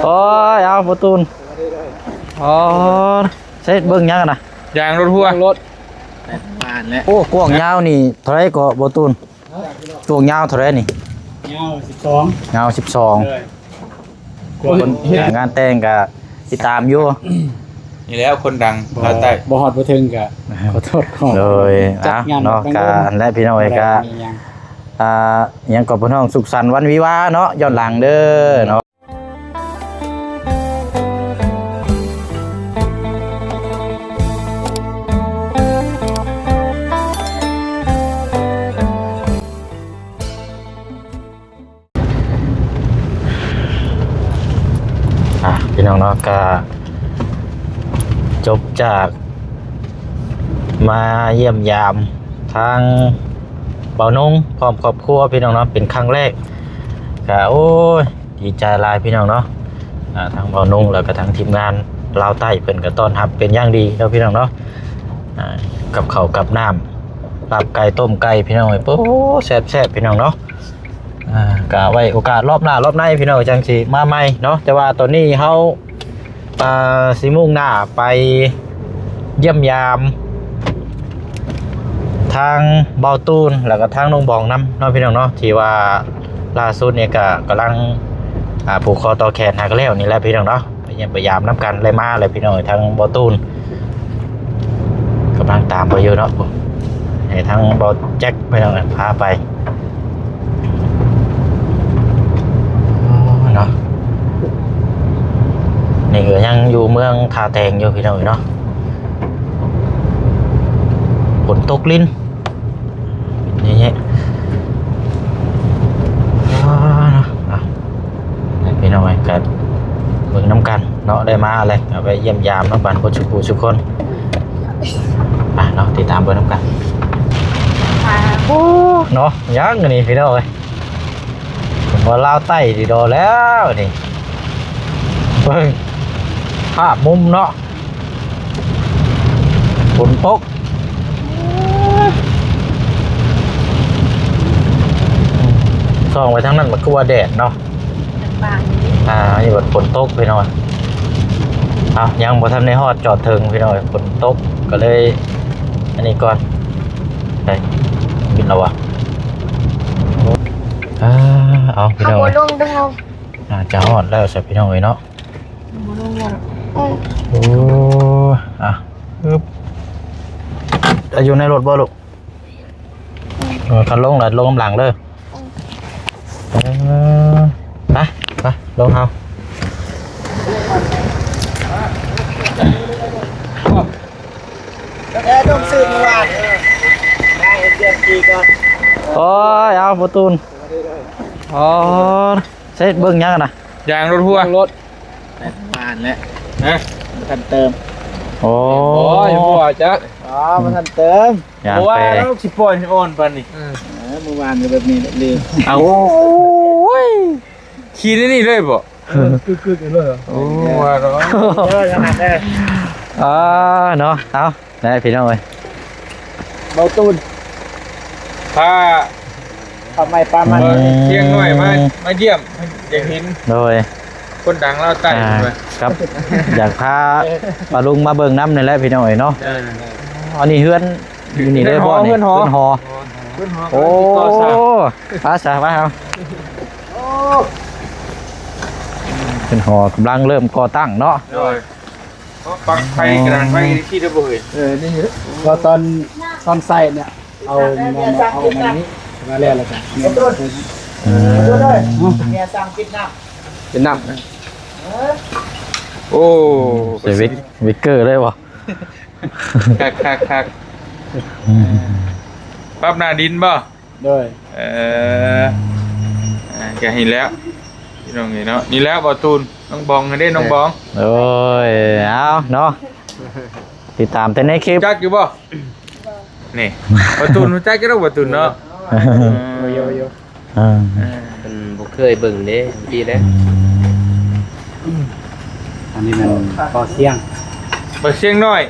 ໂອ້ຍ ເອົາ ບໍ່ຕູນ ອໍ ໃຊ້ເບິ່ງຫຍັງນະ? ຢາງລົດຫົວ ລົດ ຜ່ານແລ້ວ. ໂອ້ ກວ້າງຍາວນີ້ເທົ່າໃດກໍບໍ່ຕູນ? ກວ້າງຍາວເທົ່າໃດນີ້? ຍາວສິບສອງ ຍາວສິບສອງ. ເອີ ຄົນງານແຕ່ງກໍຕິດຕາມຢູ່ ນີ້ແຫຼະຄົນດັງ ບໍ່ ລາວໃຕ້ ບໍ່ຮອດບໍ່ເຖິງກໍຂໍໂທດຂໍ ໂດຍ ຈັດງານ ເອົາເນາະ ແບບ ກໍນັ້ນແຫຼະພີ່ນ້ອງເອີຍ ກໍ ບໍ່ໄດ້ມີຫຍັງ ອ່າ ຫຍັງກໍພີ່ນ້ອງ ສຸກສັນວັນວິວາເນາະ ຍ້ອນຫຼັງເດີເນາະ. ອ່ະ ພີ່ນ້ອງເນາະ ກະຈົບຈາກມາຢ້ຽມຢາມທາງບ່າວນົງພ້ອມຄອບຄົວ ພີ່ນ້ອງເນາະ ເປັນຄັ້ງແລກ ກະ ໂອ້ຍ ດີໃຈຫຼາຍພີ່ນ້ອງເນາະ ອ່າ ທາງບ່າວນົງ ແລ້ວກະທາງທີມງານລາວໃຕ້ ເພິ່ນກະຕ້ອນຮັບເປັນຢ່າງດີເນາະ ພີ່ນ້ອງເນາະ ອ່າ ກັບເຂົ້າກັບນ້ຳ ລາບໄກ່ ຕົ້ມໄກ່ ພີ່ນ້ອງເອີຍ ໂອ້ ແຊບໆ ພີ່ນ້ອງເນາະ ອ່າ ກະໄວ້ໂອກາດລອບໜ້າລອບໃນ ພີ່ນ້ອງ ຈັ່ງຊິມາໃໝ່ເນາະ ແຕ່ວ່າຕອນນີ້ເຮົາ ອ່າ ຊິມຸ່ງໜ້າໄປຢ້ຽມຢາມທາງບ່າວຕູນ ແລ້ວກໍທາງນ້ອງບອງນຳເນາະ ພີ່ນ້ອງເນາະ ທີ່ວ່າລ່າສຸດນີ້ກໍກຳລັງ ອ່າ ຜູກຄໍຕໍ່ແຂນຫາກັນແລ້ວນີ້ແຫຼະ ພີ່ນ້ອງເນາະ ໄປຢ້ຽມໄປຢາມນຳກັນ ໄດ້ມາແລ້ວ ພີ່ນ້ອງ ທາງບ່າວຕູນ ກຳລັງຕາມໄປຢູ່ເນາະ ໃຫ້ທາງບ່າວແຈັກ ພີ່ນ້ອງ ພາໄປເນາະ ນີ້ກໍຍັງຢູ່ເມືອງທ່າແຕງຢູ່ ພີ່ນ້ອງເນາະ ຝົນຕົກລິນ ນີ້ ນີ້ ອ່າ ເນາະ ອ່ະ ໃຫ້ພີ່ນ້ອງເອີຍ ກໍເບິ່ງນຳກັນເນາະ ໄດ້ມາແລ້ວ ເອົາໄປຢ້ຽມຢາມນຳກັນເບິດສູ່ຜູ້ສູ່ຄົນ ໄປເນາະ ຕິດຕາມເບິ່ງນຳກັນ ໂອ້ ເນາະ ຍັງອັນນີ້ພີ່ນ້ອງເອີຍ ວ່າລາວໃຕ້ດີດອແລ້ວນີ້ ເບິ່ງພາບມຸມເນາະ ຝົນຕົກ ສ່ອງໄປທາງນັ້ນມັນຄືວ່າແດດເນາະ ບາງໆ ອ່າ ອັນນີ້ບັດຝົນຕົກພີ່ນ້ອງ ເອົາ ຍັງບໍ່ທັນໄດ້ຮອດຈອດເຖິງພີ່ນ້ອງ ຝົນຕົກກໍເລີຍ ອັນນີ້ກ່ອນ ໄດ້ ບິນແລ້ວວະ ອ່າ ເອົາ ພີ່ນ້ອງ ເຮົາບໍ່ລົງເດີ ເຮົາ ໜ້າຈະຮອດແລ້ວຊະພີ່ນ້ອງເອີຍເນາະ ບໍ່ລົງແລ້ວ ເອີ ໂອ້ ອ່ະ ອຶບ ອາ ຢູ່ໃນລົດບໍ່ລູກ? ເອີ ຄັນລົງລະລົງນຳຫຼັງເດີ ເອີ ໄປ ໄປ ລົງເຮົາ ແທ້ ຕ້ອງຊື້ມື້ວານ ໄດ້ເລື່ອງທີ່ກ່ອນ ໂອ້ຍ ເອົາ ປະຕູນ ອໍ ໃຊ້ເບິ່ງຫຍັງນະ? ຢາງລົດຫົວ ຢາງລົດ ຜ່ານແລ້ວ ຮະ ບໍ່ທັນເຕີມ ໂອ້ຍ ຫົວຈັກ ອໍ ບໍ່ທັນເຕີມ ຢາງ ບໍ່ວ່າແປ ແລ້ວຊິປ່ອຍໃຫ້ອ່ອນປານນີ້ ເອີ ເມື່ອວານກໍແບບນີ້ແຫຼະ ລືມ ເອົາ ໂອ້ຍ ຂີ່ໃນນີ້ເລີຍບໍ່? ເອີ ກຶກໆ ເລີຍ ໂອ້ ວ່າດອກ ເອີ ຂະໜາດນັ້ນ ອ່າ ເນາະ ເອົາ ໄດ້ພີ່ນ້ອງເອີຍ ເບົາຕູນ ພາ ພາໄມ້ປາມັນ ເອີ ຊຽງນ້ອຍມາ ມາຢ້ຽມ ຢາກເຫັນ ໂດຍ ຄົນດັງລາວໃຕ້ ອ່າ ເພິ່ນວ່າ ຄັບ ຢາກພາປ້າລຸງມາເບິ່ງນຳນີ້ແຫຼະພີ່ນ້ອງເອີຍເນາະ ເອີ ອັນນີ້ເຮືອນຢູ່ນີ້ເດີບໍ່ນີ້? ເຮືອນຫໍ ເຮືອນຫໍ ເຮືອນຫໍ ໂອ້ ໄປຊະ ໄປເຮົາ ໂອ້ ເຮືອນຫໍກຳລັງເລີ່ມກໍ່ຕັ້ງເນາະ ໂດຍ ເພາະປັກໄຟກະດານໄຟທີ່ໄດ້ບໍ່ເອີຍ ເອີ ນີ້ ເພາະຕອນ ຕອນໃສ່ເນຍ ເອົາ ເອົາມານີ້ ມາແລ້ວ ແລ້ວກະ ອືມ ເມຍສັ່ງກິນນ້ຳ ກິນນ້ຳ ໂອ້ ໃສ່ວິກ ວິກເກີເລີຍບໍ່? ຄັກໆໆ ອືມ ປັບໜ້າດິນບໍ່? ໂດຍ ເອີ ອ່າ ກະເຫັນແລ້ວ ພີ່ນ້ອງເອີຍເນາະ ນີ້ແຫຼະບ່າວຕູນ ນ້ອງບອງ ເດ້ນ້ອງບອງ ໂອ້ຍ ເອົາເນາະ ຕິດຕາມແຕ່ໃນຄລິບ ຈັກຢູ່ບໍ່? ນີ້ ປະຕູນຮູ້ຈັກຢູ່ດອກ ປະຕູນເນາະ ເອີ ໂອ້ຍ ເອີ ເພິ່ນບໍ່ເຄີຍເບິ່ງເດ້ ທີ່ແລ້ວ ອືມ ອັນນີ້ແມ່ນບໍ່ຊຽງ ບໍ່ຊຽງນ້ອຍ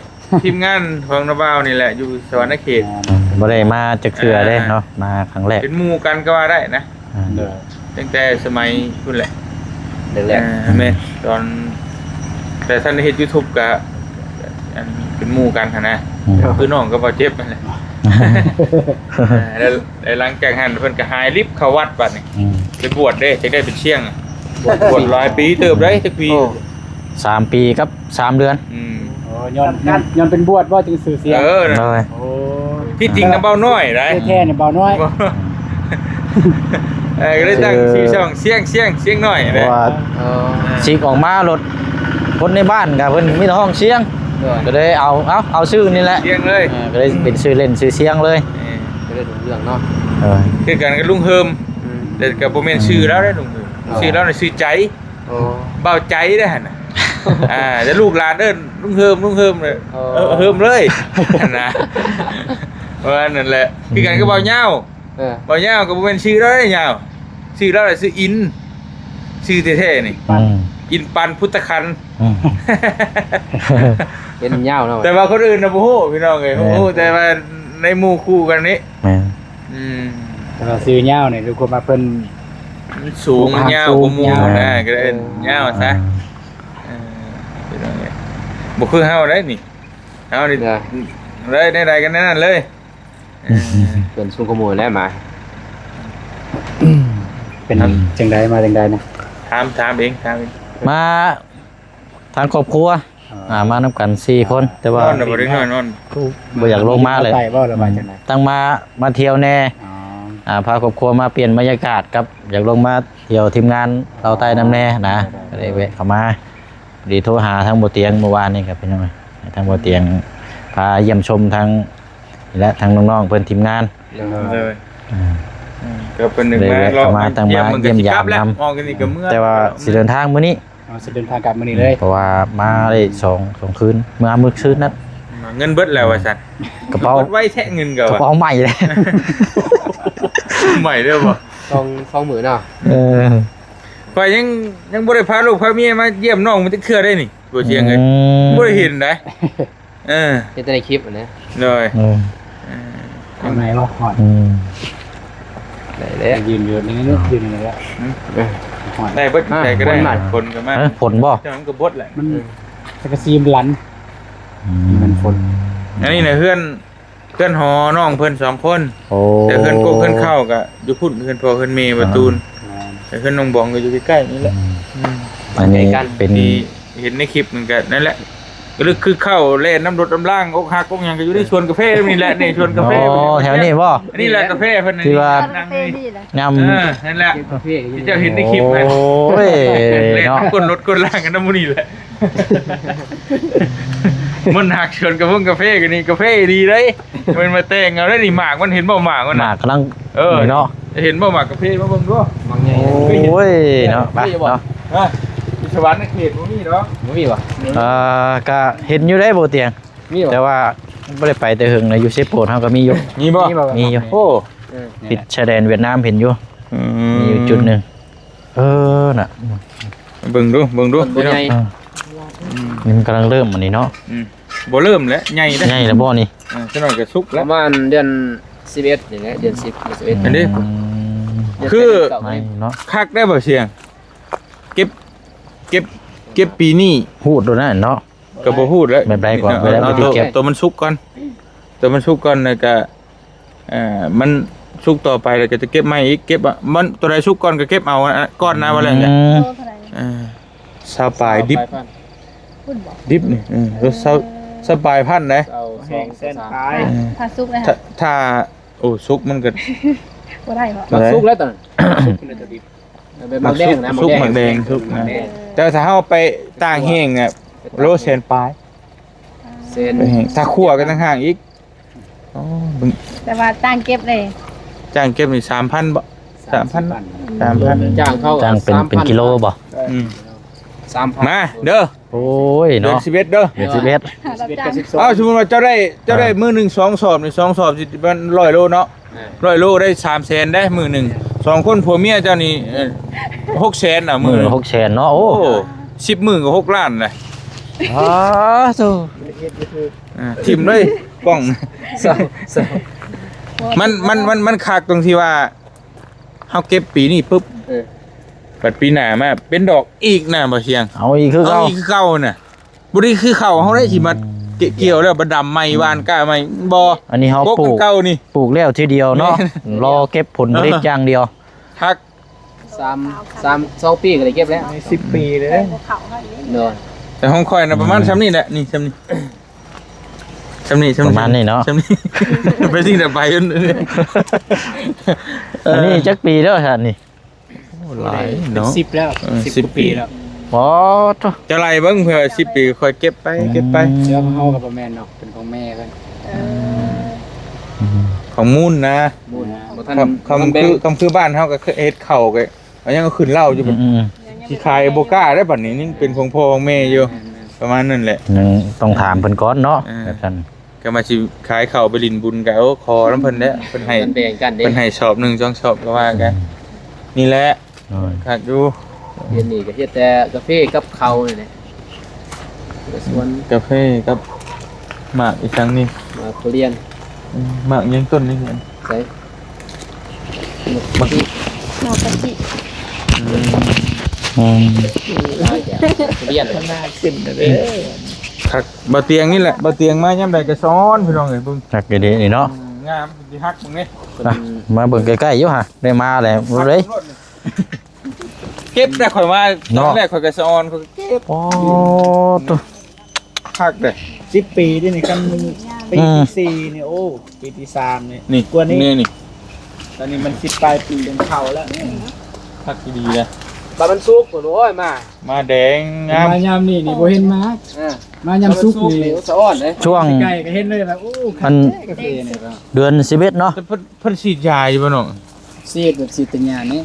ທີມງານຂອງນ້າບ່າວນີ້ແຫຼະ ຢູ່ສະຫວັນນະເຂດ ອືມ ບໍ່ໄດ້ມາຈັກເທື່ອເດ້ເນາະ ອ່າ ມາຄັ້ງແລກ ເປັນໝູ່ກັນກໍວ່າໄດ້ນະ ອ່າ ຕັ້ງແຕ່ສະໄໝພຸ້ນແຫຼະ ແລກໆ ອ່າ ແມ່ນ ຕອນ ແຕ່ທ່ານໄດ້ເຮັດ YouTube ກະ ອັນ ເປັນໝູ່ກັນຫັ້ນນະ ອືມ ຄືນ້ອງກັບບ່າວເຈັບຫັ້ນແຫຼະ ອ່າ ແລ້ວ ແລ້ວຫຼັງຈາກຫັ້ນເພິ່ນກະຫາຍລິບເຂົ້າວັດບັດນີ້ ອືມ ໄປບວດເດ້ ຈັກໄດ້ເປັນຊຽງ ບວດ ບວດຫຼາຍປີເຕີບໄດ໋ ຈັກປີ ໂອ້ ສາມປີກັບສາມເດືອນ ອືມ ອໍ ຍ້ອນ ຍ້ອນ ຍ້ອນເປັນບວດບໍ່ ຈຶ່ງຊື່ສຽງ ເອີ ໂດຍ ໂອ້ ທີ່ຈິງນະ ເບົານ້ອຍໄດ໋ ແທ້ໆ ນີ້ເບົານ້ອຍ ເອີ ກໍເລີຍຕັ້ງຊື່ຊ່ອງ ຊຽງ ຊຽງ ຊຽງນ້ອຍ ເພາະວ່າ ເອີ ຊິກອອກມາໂລດ ຄົນໃນບ້ານກໍເພິ່ນມີແຕ່ຮ້ອງຊຽງ ໂດຍ ກໍເລີຍເອົາ ເອົາ ເອົາຊື່ນີ້ແຫຼະ ຊຽງເລີຍ ເອີ ກໍເລີຍເປັນຊື່ເລ່ນຊື່ຊຽງເລີຍ ເອີ ກໍເລີຍຮຸ່ງເຮືອງເນາະ ເອີ ຄືກັນກັບລຸງເຮີມ ອືມ ແຕ່ກໍບໍ່ແມ່ນຊື່ລາວເດ້ ລຸງເຮີມ ເອີ ຊື່ລາວນີ້ຊື່ໃຈ ໂອ້ ເບົາໃຈເດ້ຫັ້ນນະ ອ່າ ແຕ່ລູກຫຼານເອີ້ນລຸງເຮີມ ລຸງເຮີມເລີຍ ເອີ ເຮີມເລີຍຫັ້ນນະ ປະມານນັ້ນແຫຼະ ຄືກັນກັບເບົາຍາວ ເອີ ເບົາຍາວກໍບໍ່ແມ່ນຊື່ລາວເດ້ຍາວ ຊື່ລາວແຫຼະຊື່ອິນ ຊື່ແທ້ໆນີ້ ອືມ ອິນປັນພຸດຕະຄັນ ອືມ ເປັນຍາວເນາະ ແຕ່ວ່າຄົນອື່ນນະບໍ່ຮູ້ພີ່ນ້ອງເອີຍ ແມ່ນ ຮູ້ແຕ່ວ່າໃນໝູ່ຄູ່ກັນນີ້ ແມ່ນ ອືມ ແຕ່ວ່າຊື່ຍາວນີ້ ຄືຄວາມວ່າເພິ່ນ ມັນສູງ ມັນຍາວກວ່າໝູ່ ຍາວ ນະ ກໍເອີ້ນຍາວຊະ ອ່າ ເອີ ພີ່ນ້ອງເອີຍ ບໍ່ຄືເຮົາໄດ໋ນີ້ ເຮົານີ້ ໄດ້ ແນວໃດກໍແນວນັ້ນເລີຍ ເອີ ເພິ່ນສູງກວ່າໝູ່ແລ້ວໝາ ເປັນຈັ່ງໃດ ມາຈັ່ງໃດນະ ຖາມ ຖາມເອງ ຖາມເອງ ມາ ທາງຄອບຄົວ ອ່າ ອ່າ ມານຳກັນສີ່ຄົນ ແຕ່ວ່າ ນອນແລ້ວບໍ່ໄດ້ນອນ ນອນ ບໍ່ຢາກລົງມາເລີຍ ໄປບໍ່ ຫຼືວ່າຈັ່ງໃດ ອືມ ຕັ້ງມາ ມາທ່ຽວແດ່ ອໍ ອ່າ ພາຄອບຄົວມາປ່ຽນບັນຍາກາດກັບ ຢາກລົງມາທ່ຽວທີມງານເລົ່າໃຕ້ນຳແດ່ນະ ໄດ້ ໄດ້ ກໍເລີຍແວະເຂົ້າມາ ພໍດີໂທຫາທາງບໍ່ຕຽງມື້ວານນີ້ ກໍພີ່ນ້ອງ ໃຫ້ທາງບໍ່ຕຽງພາຢ້ຽມຊົມທາງ ນີ້ແຫຼະ ທາງນ້ອງໆເພິ່ນທີມງານ ໂດຍ ອ່າ ອືມ ກໍເພິ່ນໜຶ່ງມາ ເລີຍແວະເຂົ້າມາ ເລາະມາ ຕັ້ງມາຢ້ຽມ ເບິ່ງ ຢ້ຽມຢາມນຳ ອອກກັນນີ້ກໍເມື່ອ ແຕ່ວ່າຊິເດີນທາງມື້ນີ້ ອໍ ຊິເດີນທາງກັບມື້ນີ້ເລີຍ ເພາະວ່າມາໄດ້ສອງ ສອງຄືນ ເມື່ອມື້ຄືນນັ້ນ ເງິນເບິດແລ້ວວ່າຊັ້ນ ກະເປົາ ເບິດໄວແທ້ເງິນກໍ ກະເປົາໃໝ່ແລ້ວ ໃໝ່ແລ້ວບໍ່ ສອງ ສອງມື້ເນາະ ເອີ ຂ້ອຍຍັງ ຍັງບໍ່ໄດ້ພາລູກພາເມຍມາຢ້ຽມນ້ອງມັນຈັກເທື່ອເດ້ນີ້ ບໍ່ເຊຍເງິນ ອືມ ບໍ່ໄດ້ເຫັນໃດ ເອີ ເຫັນແຕ່ໃນຄລິບຫັ້ນນະ ໂດຍ ເອີ ເອີ ທາງໃນບໍ່ຮອດ ອືມ ໄດ້ແລ້ວ ຢືນຢູ່ນີ້ ຢືນຢູ່ນີ້ແຫຼະ ອືມ ຮອດ ໄດ້ເບິດ ອ່າ ໃດກໍໄດ້ ຄົນມາ ຄົນກໍມາ ເອີ ຄົນບໍ່ ເຈົ້າມັນກໍບົດແຫຼະ ມັນ ເອີ ສັງກະສີມັນຫຼັນ ອືມ ມັນຄົນ ອັນນີ້ນະເຮືອນ ເຮືອນຫໍນ້ອງເພິ່ນສອງຄົນ ໂອ້ ແຕ່ເຮືອນກົກເຮືອນເຂົ້າກໍຢູ່ພຸ້ນ ເຮືອນພໍ່ເຮືອນແມ່ປະຕູນ ອ່າ ແຕ່ເຮືອນນ້ອງບອງກໍຢູ່ໃກ້ໆນີ້ແຫຼະ ອືມ ອືມ ອັນນີ້ເປັນ ທີ່ເຫັນໃນຄລິບນັ້ນກໍນັ້ນແຫຼະ ກໍຄືເຂົ້າແລ່ນນຳລົດນຳລາງ ອົກຫັກອົກຫຍັງກໍຢູ່ໃນສວນກາເຟນີ້ແຫຼະ ໃນສວນກາເຟ ອໍ ແຖວນີ້ບໍ່ ອັນນີ້ແຫຼະກາເຟເພິ່ນ ທີ່ວ່າ ກາເຟນີ້ແຫຼະ ງາມ ເອີ ນັ້ນແຫຼະ ທີ່ເຈົ້າເຫັນໃນຄລິບຫັ້ນ ໂອ້ຍ ເນາະ ແລ່ນນຳກົ້ນລົດກົ້ນລາງກັນນຳໝູ່ນີ້ແຫຼະ ມັນຫັກສວນກາເຟ ກາເຟກໍນີ້ກາເຟດີເດ້ ມັນມາແຕ່ງເອົາໄດ້ນີ້ ໝາກມັນເຫັນບໍ່ ໝາກມັນ ໝາກກຳລັງ ເອີ ເນາະ ເຫັນບໍ່ ໝາກກາເຟ ມາເບິ່ງດູ ໝາກໃຫຍ່ ໂອ້ຍ ເນາະ ໄປເນາະ ຮະ ຢູ່ສະຫວັນນະເຂດບໍ່ມີດອກ ບໍ່ມີບໍ່ ອ່າ ກະເຫັນຢູ່ເດ້ບໍ່ຕຽງ ມີບໍ່ ແຕ່ວ່າບໍ່ໄດ້ໄປແຕ່ເຫິງນະ ຢູ່ເຊໂປນເຮົາກໍມີຢູ່ ມີບໍ່ ມີຢູ່ ໂອ້ ເອີ ຕິດຊາຍແດນຫວຽດນາມເຫັນຢູ່ ອືມ ມີຢູ່ຈຸດໜຶ່ງ ເອີ ນະ ເບິ່ງດູ ເບິ່ງດູ ຕົ້ນບໍ່ໃຫຍ່ ພີ່ນ້ອງ ເອີ ອືມ ນີ້ມັນກຳລັງເລີ່ມອັນນີ້ເນາະ ອືມ ບໍ່ເລີ່ມແຫຼະ ໃຫຍ່ແລ້ວ ໃຫຍ່ແລ້ວບໍ່ນີ້ ເອີ ຈັກໜ້ອຍກໍສຸກແລ້ວ ປະມານເດືອນສິບເອັດນີ້ແຫຼະ ເດືອນສິບ ເດືອນສິບເອັດ ອືມ ອັນນີ້ ເດືອນ ຄື ສິບເອັດ ໃໝ່ເນາະ ຄັກໄດ້ບໍ່ຊຽງ ເກັບ ເກັບ ເກັບປີນີ້ ຮູດໂດນນັ້ນເນາະ ກໍບໍ່ຮູ້ແຫຼະ ແບບໃດກໍ ແບບໃດກໍຊິເກັບ ໂຕມັນສຸກກ່ອນ ໂຕມັນສຸກກ່ອນ ແລ້ວກໍ ເອີ ມັນສຸກຕໍ່ໄປ ແລ້ວກໍຈະເກັບໃໝ່ອີກ ເກັບ ມັນ ໂຕໃດສຸກກ່ອນກໍເກັບເອົາ ອາ ກ່ອນນະ ວ່າແລ້ວ ອືມ ເອີ ຊາວປາຍດິບ ຊາວປາຍພັນ ພຸ້ນບໍ່ ດິບນີ້ ເອີ ເອີ ຊາວ ຊາວປາຍພັນເດ້ ຊາວສອງ ແສນປາຍ ເອີ ຖ້າສຸກນະ ຖ້າ ຖ້າ ໂອ້ ສຸກມັນກໍ ບໍ່ໄດ້ບໍ່ ມັນສຸກແລ້ວຕອນນັ້ນ ສຸກເປັນຕົວດິບ ແບບໝາກແດງນະ ສຸກ ໝາກແດງ ໝາກແດງ ສຸກນະ ແຕ່ຖ້າເຮົາໄປຕາກແຫ້ງນະ ໂລແສນປາຍ ແສນ ໄປແຫ້ງ ຖ້າຂົ້ວກໍຕ່າງຫາກອີກ ອໍ ເບິ່ງ ແຕ່ວ່າຈ້າງເກັບເດ້ ຈ້າງເກັບນີ້ສາມພັນບໍ່ ສາມພັນ ສາມພັນ ຈ້າງເຂົາ ຈ້າງເປັນ ສາມພັນ ເປັນກິໂລບໍ່ ອືມ ສາມພັນ ມາເດີ ໂອ້ຍ ເນາະ ເດືອນສິບເອັດເດີ ເດືອນສິບເອັດ ເອົາ ສົມມຸດວ່າເຈົ້າໄດ້ ເຈົ້າໄດ້ ອ່າ ມື້ໜຶ່ງສອງສອບນີ້ ສອງສອບຊິມັນຮ້ອຍໂລເນາະ ອ່າ ຮ້ອຍໂລໄດ້ສາມແສນເດ້ມື້ໜຶ່ງ ສອງຄົນຜົວເມຍເຈົ້ານີ້ ເອີ ຫົກແສນນະ ມື້ ມື້ລະຫົກແສນເນາະ ໂອ້ ໂອ້ ສິບມື້ກໍຫົກລ້ານແຫຼະ ອ້າໂທ້ ອ່າ ຖິ້ມເລີຍກ້ອງ ເສົ້າ ເສົ້າ ມັນ ມັນ ມັນ ມັນຄັກຕົງທີ່ວ່າ ເຮົາເກັບປີນີ້ປຶບ ເອີ ບັດປີໜ້າມາເປັນດອກອີກນະ ບໍ່ສຽງ ເອົາອີກຄືເກົ່າ ເອົາອີກຄືເກົ່ານະ. ບໍ່ໄດ້ຄືເຂົ້າເຮົາໄດ້ ອືມ ຊິມາເກ- ກ່ຽວແລ້ວ ບັດດຳໃໝ່ ຫວ່ານກ້າໃໝ່ ບໍ່ ອັນນີ້ເຮົາປູກ ປູກແລ້ວ ເກົ່ານີ້ ປູກແລ້ວທີດຽວເນາະ ແມ່ນ ລໍເກັບຜົນຜະລິດຢ່າງດຽວ ພັກ ສາມ ສາມ ສອງປີກໍໄດ້ເກັບແລ້ວ ໃນສິບປີເລີຍ ໂດຍ ແຕ່ຂອງຂ້ອຍນະ ປະມານ ອືມ ສ່ຳນີ້ແຫຼະ ນີ້ ສ່ຳນີ້ ສ່ຳນີ້ ສ່ຳນີ້ ປະມານນີ້ເນາະ ສ່ຳນີ້ ໄປສິ່ງໃດໄປ ອັນນີ້ຈັກປີແລ້ວຊະນີ້? ໂອ້ ຫຼາຍເນາະ ເປັນສິບແລ້ວ ເອີ ສິບ ສິບກວ່າປີແລ້ວ ອໍ ໂທ້ ຈະໄລ່ເບິ່ງ ເພື່ອສິບປີ ຄ່ອຍເກັບໄປ ອືມ ເກັບໄປ ແລ້ວຂອງເຮົາກໍບໍ່ແມ່ນເນາະ ເປັນຂອງແມ່ເພິ່ນ ເອີ ອືມ ຂອງມູນນະ ມູນນະ ບໍ່ທັນ ຄຳ ຄຳ ບໍ່ທັນແບ່ງ ຄື ຄຳຄືບ້ານເຮົາກໍເຮັດເຂົ້າກໍ ກໍຍັງເອົາຂຶ້ນເລົ້າຢູ່ ອືມ ອືມ ຊິຂາຍບໍ່ກ້າໄດ້ບັດນີ້ ຍັງເປັນຂອງພໍ່ຂອງແມ່ຢູ່ ແມ່ນໆ ປະມານນັ້ນແຫຼະ ຍັງຕ້ອງຖາມເພິ່ນກ່ອນເນາະ ເອີ ແບບນັ້ນ ກໍວ່າຊິຂາຍເຂົ້າໄປຫຼິ້ນບຸນກໍ ໂອ້ ຂໍນຳເພິ່ນແຫຼະ ເພິ່ນໃຫ້ ເພິ່ນແບ່ງກັນເດ້ ເພິ່ນໃຫ້ສອບໜຶ່ງສອງສອບກໍວ່າກັນ ອືມ ນີ້ແຫຼະ ໂອ້ຍ ຄັກຢູ່ ດຽວນີ້ກໍເຮັດແຕ່ກາເຟກັບເຂົ້ານີ້ແຫຼະ ສວນກາເຟກັບໝາກອີ່ຫຍັງນີ້ ໝາກທຸລຽນ ອືມ ໝາກຫຍັງຕົ້ນນີ້ ໃສ ໝາກ ໝາກກະຈິ ອືມ ອືມ ທຸລຽນ ໜ້າຂຶ້ນເດີ ຄັກ ບ່າວຕຽງນີ້ແຫຼະ ບ່າວຕຽງມາຍາມໃດກໍສະອອນ ພີ່ນ້ອງເອີຍ ເບິ່ງ ຄັກອີ່ຫຼີນີ້ເນາະ ອືມ ງາມ ຊິຮັກເບິ່ງເດ້ ອ່ະ ມາເບິ່ງໃກ້ໆຢູ່ຫະ ໄດ້ມາແລ້ວເລີຍ ເກັບໄດ້ ຂ້ອຍມາ ເນາະ ຕອນແລກຂ້ອຍກໍສະອອນ ຂ້ອຍກໍເກັບ ໂອ້ ໂທ້ ຄັກເດ້ ສິບປີນີ້ ຄັນປີ ອືມ ທີສີ່ນີ້ ໂອ້ ປີທີສາມນີ້ ນີ້ ກວ່ານີ້ ນີ້ ນີ້ ຕອນນີ້ມັນສິບປາຍປີ ເປັນເຂົ້າແລ້ວ ອືມ ຄັກອີ່ຫຼີເດ້ ບາດມັນສຸກ ໂອ້ຍ ມາ ມາແດງງາມ ມາຍາມນີ້ນີ້ບໍ່ເຫັນມາ ເອີ ມາຍາມສຸກນີ້ ສະອອນເດ້ ຊ່ວງ ໄກກໍເຫັນເລີຍວ່າ ໂອ້ ຄັກ ອັນ ແທ້ກາເຟນີ້ ເດືອນສິບເອັດເນາະ ແຕ່ເພິ່ນ ເພິ່ນສີດຢາຢູ່ບໍ່ນ້ອງ? ສີດ ແບບສີດແຕ່ຫຍ້ານີ້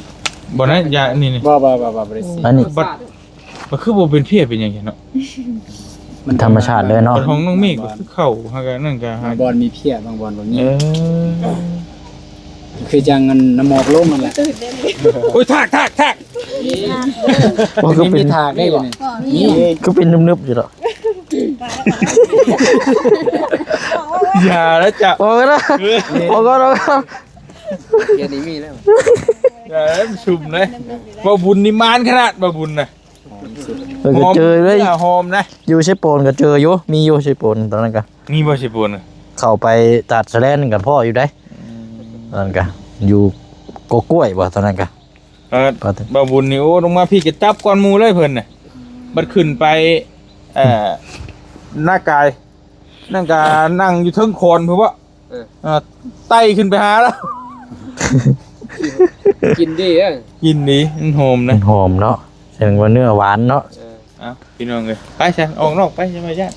ບໍ່ນະ ຢາອັນນີ້ນີ້ ບໍ່ ບໍ່ ບໍ່ ບໍ່ ບໍ່ໄດ້ສີດ ອັນນີ້ ບັດ ບັດຄືບໍ່ເປັນເພຍເປັນຫຍັງເນາະ? ມັນທຳມະຊາດເລີຍເນາະ ບັດຂອງນ້ອງເມກກໍຄືເຂົ້າ ຫາກະນັ້ນກະ ບາງບ່ອນມີເພຍ ບາງບ່ອນບໍ່ມີ ເອີ ຄືຈັ່ງອັນນ້ຳໝອກລົງນັ້ນແຫຼະ ໂອ້ຍ ທາກ ທາກ ທາກ ໂອ້ ຄືເປັນ ມີທາກໄດ້ຢູ່ນີ້ ມີ ຄືເປັນໜຶບໆຢູ່ດອກ ຢ່າແລ້ວຈ້ະ ອອກແລ້ວ ເອີ ອອກກ່ອນ ອອກກ່ອນ ດຽວນີ້ມີແລ້ວ ຢ່າແລ້ວ ມັນຊຸ່ມເດ້ ບ່າວບຸນນີ້ມານຂະໜາດ ບ່າວບຸນນະ ເອີ ກໍເຈີເລີຍ ຫອມນະ ຢູ່ເຊໂປນກໍເຈີຢູ່ ມີຢູ່ເຊໂປນ ຕອນນັ້ນກໍ ມີບໍ່ເຊໂປນນະ? ເຂົ້າໄປຕາດສະແລນກໍພໍ້ຢູ່ໃດ ອືມ ຕອນນັ້ນກໍຢູ່ກົກກ້ວຍບໍ່ ຕອນນັ້ນກໍ ເອີ ບ່າວບຸນນີ້ ໂອ້ ລົງມາພີ້ກໍຈັບກ່ອນໝູ່ເລີຍເພິ່ນນະ ບັດຂຶ້ນໄປ ເອີ ນາກາຍ ນັ້ນກໍນັ່ງຢູ່ເທິງຄອນພຸ້ນບໍ ເອີ ເອີ ໄຕ່ຂຶ້ນໄປຫາລາວ ກິນດີເອີ ກິນດີ ມັນຫອມນະ ມັນຫອມເນາະ ແສດງວ່າເນື້ອຫວານເນາະ ເອີ ເອົ້າ ພີ່ນ້ອງເອີຍ ໄປຊະ ອອກນອກໄປ ຢ່າມາຢ້ານ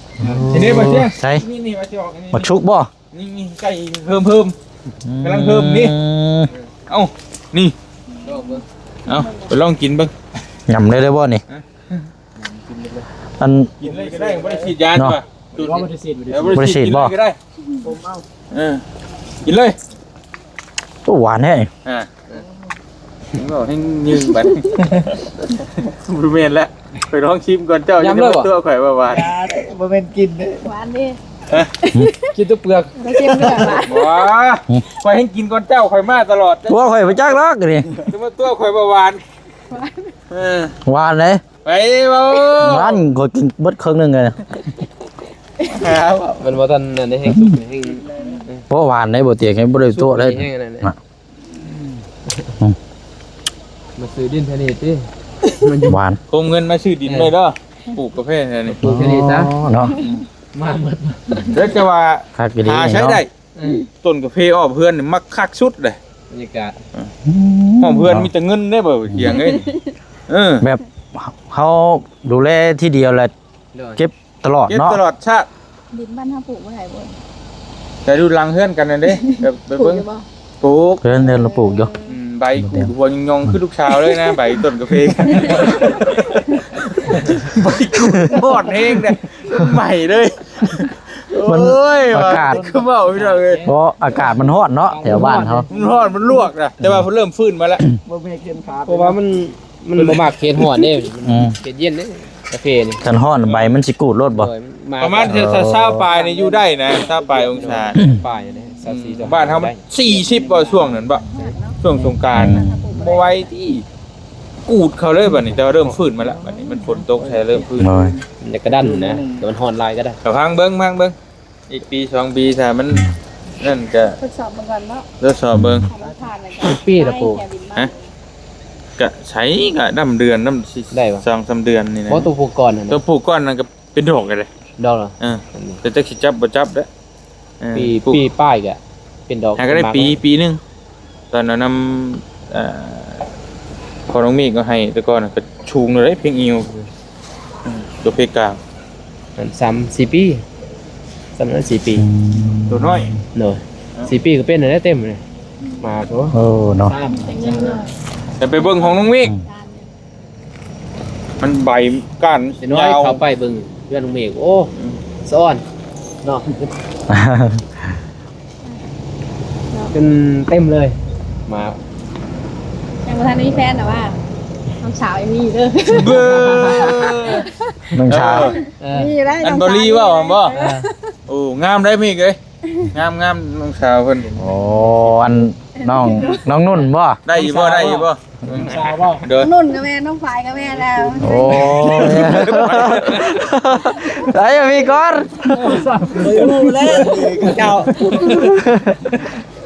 ໂອ້ ນີ້ບໍ່ເຊື່ອ ໃສ ນີ້ ນີ້ວ່າຊິອອກ ນີ້ ໝາກສຸກບໍ່? ນີ້ ນີ້ ໃກ້ເພີ່ມ ເພີ່ມ ອືມ ກຳລັງເພີ່ມນີ້ ເອົ້າ ນີ້ ລອງເບິ່ງ ເອົ້າ ໄປລອງກິນເບິ່ງ ຫຍ້ຳໄດ້ເລີຍບໍ່ນີ້? ຮະ? ອັນ ກິນເລີຍກໍໄດ້ ບໍ່ໄດ້ສີດຢາ ເນາະ ວ່າ ບໍ່ໄດ້ສີດ ເອີ ບໍ່ໄດ້ສີດ ບໍ່ໄດ້ສີດ ກິນເລີຍກໍໄດ້ ເອີ ກິນເລີຍ ໂອ້ ຫວານແທ້ ອ່າ ເວົ້າໃຫ້ຍືນບັດ ບໍ່ແມ່ນລະ ໄປລອງຊິມກ່ອນ ເຈົ້າຢ່າມາຕົວະຂ້ອຍວ່າຫວານ ຢ່າເດີ ບໍ່ແມ່ນກິນເດີ ຫວານເດ້ ຮະ ກິນແຕ່ເປືອກ ບໍ່ຊິມເດີຫວານ ຫວາ ຂ້ອຍໃຫ້ກິນກ່ອນເຈົ້າ ຂ້ອຍມາຕະຫຼອດ ຕົວະຂ້ອຍບໍ່ຈັກດອກນີ້ ຈະມາຕົວະຂ້ອຍວ່າຫວານ ຫວານ ເອີ ຫວານເດ້ ໄປເວົ້າ ຫວານ ຂ້ອຍກິນເບິດເຄິ່ງໜຶ່ງເລີຍ ມັນບໍ່ທັນອັນນີ້ ແຮງສຸກແຮງ ບໍ່ຫວານເດ້ ບໍ່ຕຽງ ບໍ່ໄດ້ຕົວະເດ້ ແຮງອັນນັ້ນເດ້ ມາ ອືມ ມາຊື້ດິນແຖວນີ້ຕິ ມັນຢູ່ ຫວານ ໂຄມເງິນມາຊື້ດິນໄວ້ເດີ ເອີ ປູກກາເຟແຖວນີ້ ປູກແຖວນີ້ຊະ ອໍ ເນາະ ມາໝົດ ແລ້ວຈະວ່າ ຄັກອີ່ຫຼີ ຫາໃຊ້ໄດ້ ເນາະ ອືມ ຕົ້ນກາເຟອ້ອມເຮືອນນີ້ມັກຄັກສຸດເດ້ ບັນຍາກາດ ອືມ ອ້ອມເຮືອນ ເນາະ ມີແຕ່ເງິນເດ້ ບໍ່ ຄຽງເອີຍ ເອີ ແບບເຮົາດູແລທີດຽວແຫຼະ ໂດຍ ເກັບຕະຫຼອດ ເກັບ ເນາະ ຕະຫຼອດຊາດ ດິນບ້ານເຮົາປູກບໍ່ໄດ້ບໍ່? ແຕ່ຢູ່ຫຼັງເຮືອນກັນນັ້ນເດ້ ແບບໄປເບິ່ງ ປູກຢູ່ບໍ່? ປູກ ເຮືອນ ເຮືອນລາວປູກຢູ່ ອືມ ໃບກູດຫົວຍອງໆ ຄືລູກສາວເລີຍນະ ໃບຕົ້ນກາເຟ ໃບກູດຮອດແຮງເດ້ ໃໝ່ເລີຍ ມັນ ໂອ້ຍ ອາກາດ ວ່າຄືເວົ້າພີ່ນ້ອງເອີຍ ເພາະອາກາດມັນຮ້ອນເນາະ ແຖວບ້ານເຮົາ ມັນຮ້ອນ ມັນລວກນະ ແຕ່ວ່າເພິ່ນເລີ່ມຟື້ນມາແລ້ວ ບໍ່ແມ່ນເຂັມຂາ ເພາະວ່າມັນ ມັນບໍ່ມັກເຂດຮ້ອນເດ້ ອືມ ເຂດເຢັນເດ້ ກາເຟນີ້ ຄັນຮ້ອນໃບມັນຊິກູດໂລດບໍ່? ໂດຍ ມັນມາ ປະມານຊາວປາຍນີ້ຢູ່ໄດ້ນະ ຊາວປາຍອົງສາ ປາຍເດ້ ຊາວສີ່ ອືມ ຊາວຫ້າ ບ້ານເຮົາມັນສີ່ສິບບໍ່ ຊ່ວງນັ້ນບໍ່? ຊ່ວງສົງການນະ ອືມ ບໍ່ໄຫວຕິ ອື ກູດເຂົ້າເລີຍບັດນີ້ ແຕ່ວ່າເລີ່ມຟື້ນມາແລ້ວ ບັດນີ້ມັນຝົນຕົກໃສ່ເລີ່ມຟື້ນ ໂດຍ ມັນຈະກະດັນນະ ແຕ່ມັນຮ້ອນຫຼາຍກໍໄດ້ ກໍຟັງເບິ່ງ ຟັງເບິ່ງ ອີກປີສອງປີ ຖ້າມັນນັ້ນກໍ ທົດສອບເບິ່ງກ່ອນເນາະ ທົດສອບເບິ່ງ ຖ້າມັນຜ່ານແລ້ວກໍ ຈັກປີລະປູກ ແກ່ດິນມາ ຮະ ກະໃສ ກະດຳເດືອນ ດຳ ໄດ້ບໍ່ ສອງສາມເດືອນນີ້ນະ ບໍ່ ຕົວປູກກ່ອນນັ້ນ ຕົວປູກກ່ອນນັ້ນກໍເປັນດອກເດ້ ດອກເນາະ ເອີ ແຕ່ຈັກຊິຈັບບໍ່ຈັບເດ້ ເອີ ປີ ປູກ ປີປາຍກະເປັນດອກ ຫາກໍໄດ້ ເປັນໝາກ ປີ ປີໜຶ່ງ ຕອນນັ້ນນຳ ເອີ ພໍ່ນ້ອງເມກກໍໃຫ້ ແຕ່ກ່ອນນະກໍສູງເລີຍເພງອິວ ອືມ ຕົວເພກາງ ອັນສາມສີ່ປີ ສາມສີ່ປີ ອືມ ຕົວນ້ອຍ ໂດຍ ເອີ ສີ່ປີກໍເປັນແລ້ວເຕັມເລີຍ ໝາກ ໂອ້ ໂອ້ເນາະ ແຕ່ໄປເບິ່ງຂອງນ້ອງເມກ ອືມ ມັນໃບກ້ານ ເດັກນ້ອຍຍາວ ເຂົ້າໄປເບິ່ງເຮືອນນ້ອງເມກ ໂອ້ ອືມ ສະອອນເນາະ ເປັນເຕັມເລີຍ ໝາກ ຍັງບໍ່ທັນໄດ້ມີແຟນ ແຕ່ວ່ານ້ອງສາວຍັງມີຢູ່ເດີ ເບີ ນ້ອງສາວ ເອີ ເອີ ມີຢູ່ໄດ໋ ອັນ ນ້ອງສາວ ບໍລີເວົ້າ ມີຢູ່ ແມ່ນບໍ່ ເອີ ໂອ້ ງາມໄດ໋ເມກເອີຍ ງາມໆ ນ້ອງສາວເພິ່ນ ໂອ້ ອັນ ນ້ອງ ນ້ອງນຸ່ນບໍ່ ໄດ້ຢູ່ບໍ່ ໄດ້ຢູ່ບໍ່ ນ້ອງສາວບໍ່ ໂດຍ ນຸ່ນກໍແມ່ນ ນ້ອງຝາຍກໍແມ່ນແລ້ວ ໂອ້ຍ ໄດ້ມີກ່ອນ ບໍ່ຮູ້ແລ້ວ ເຈົ້າ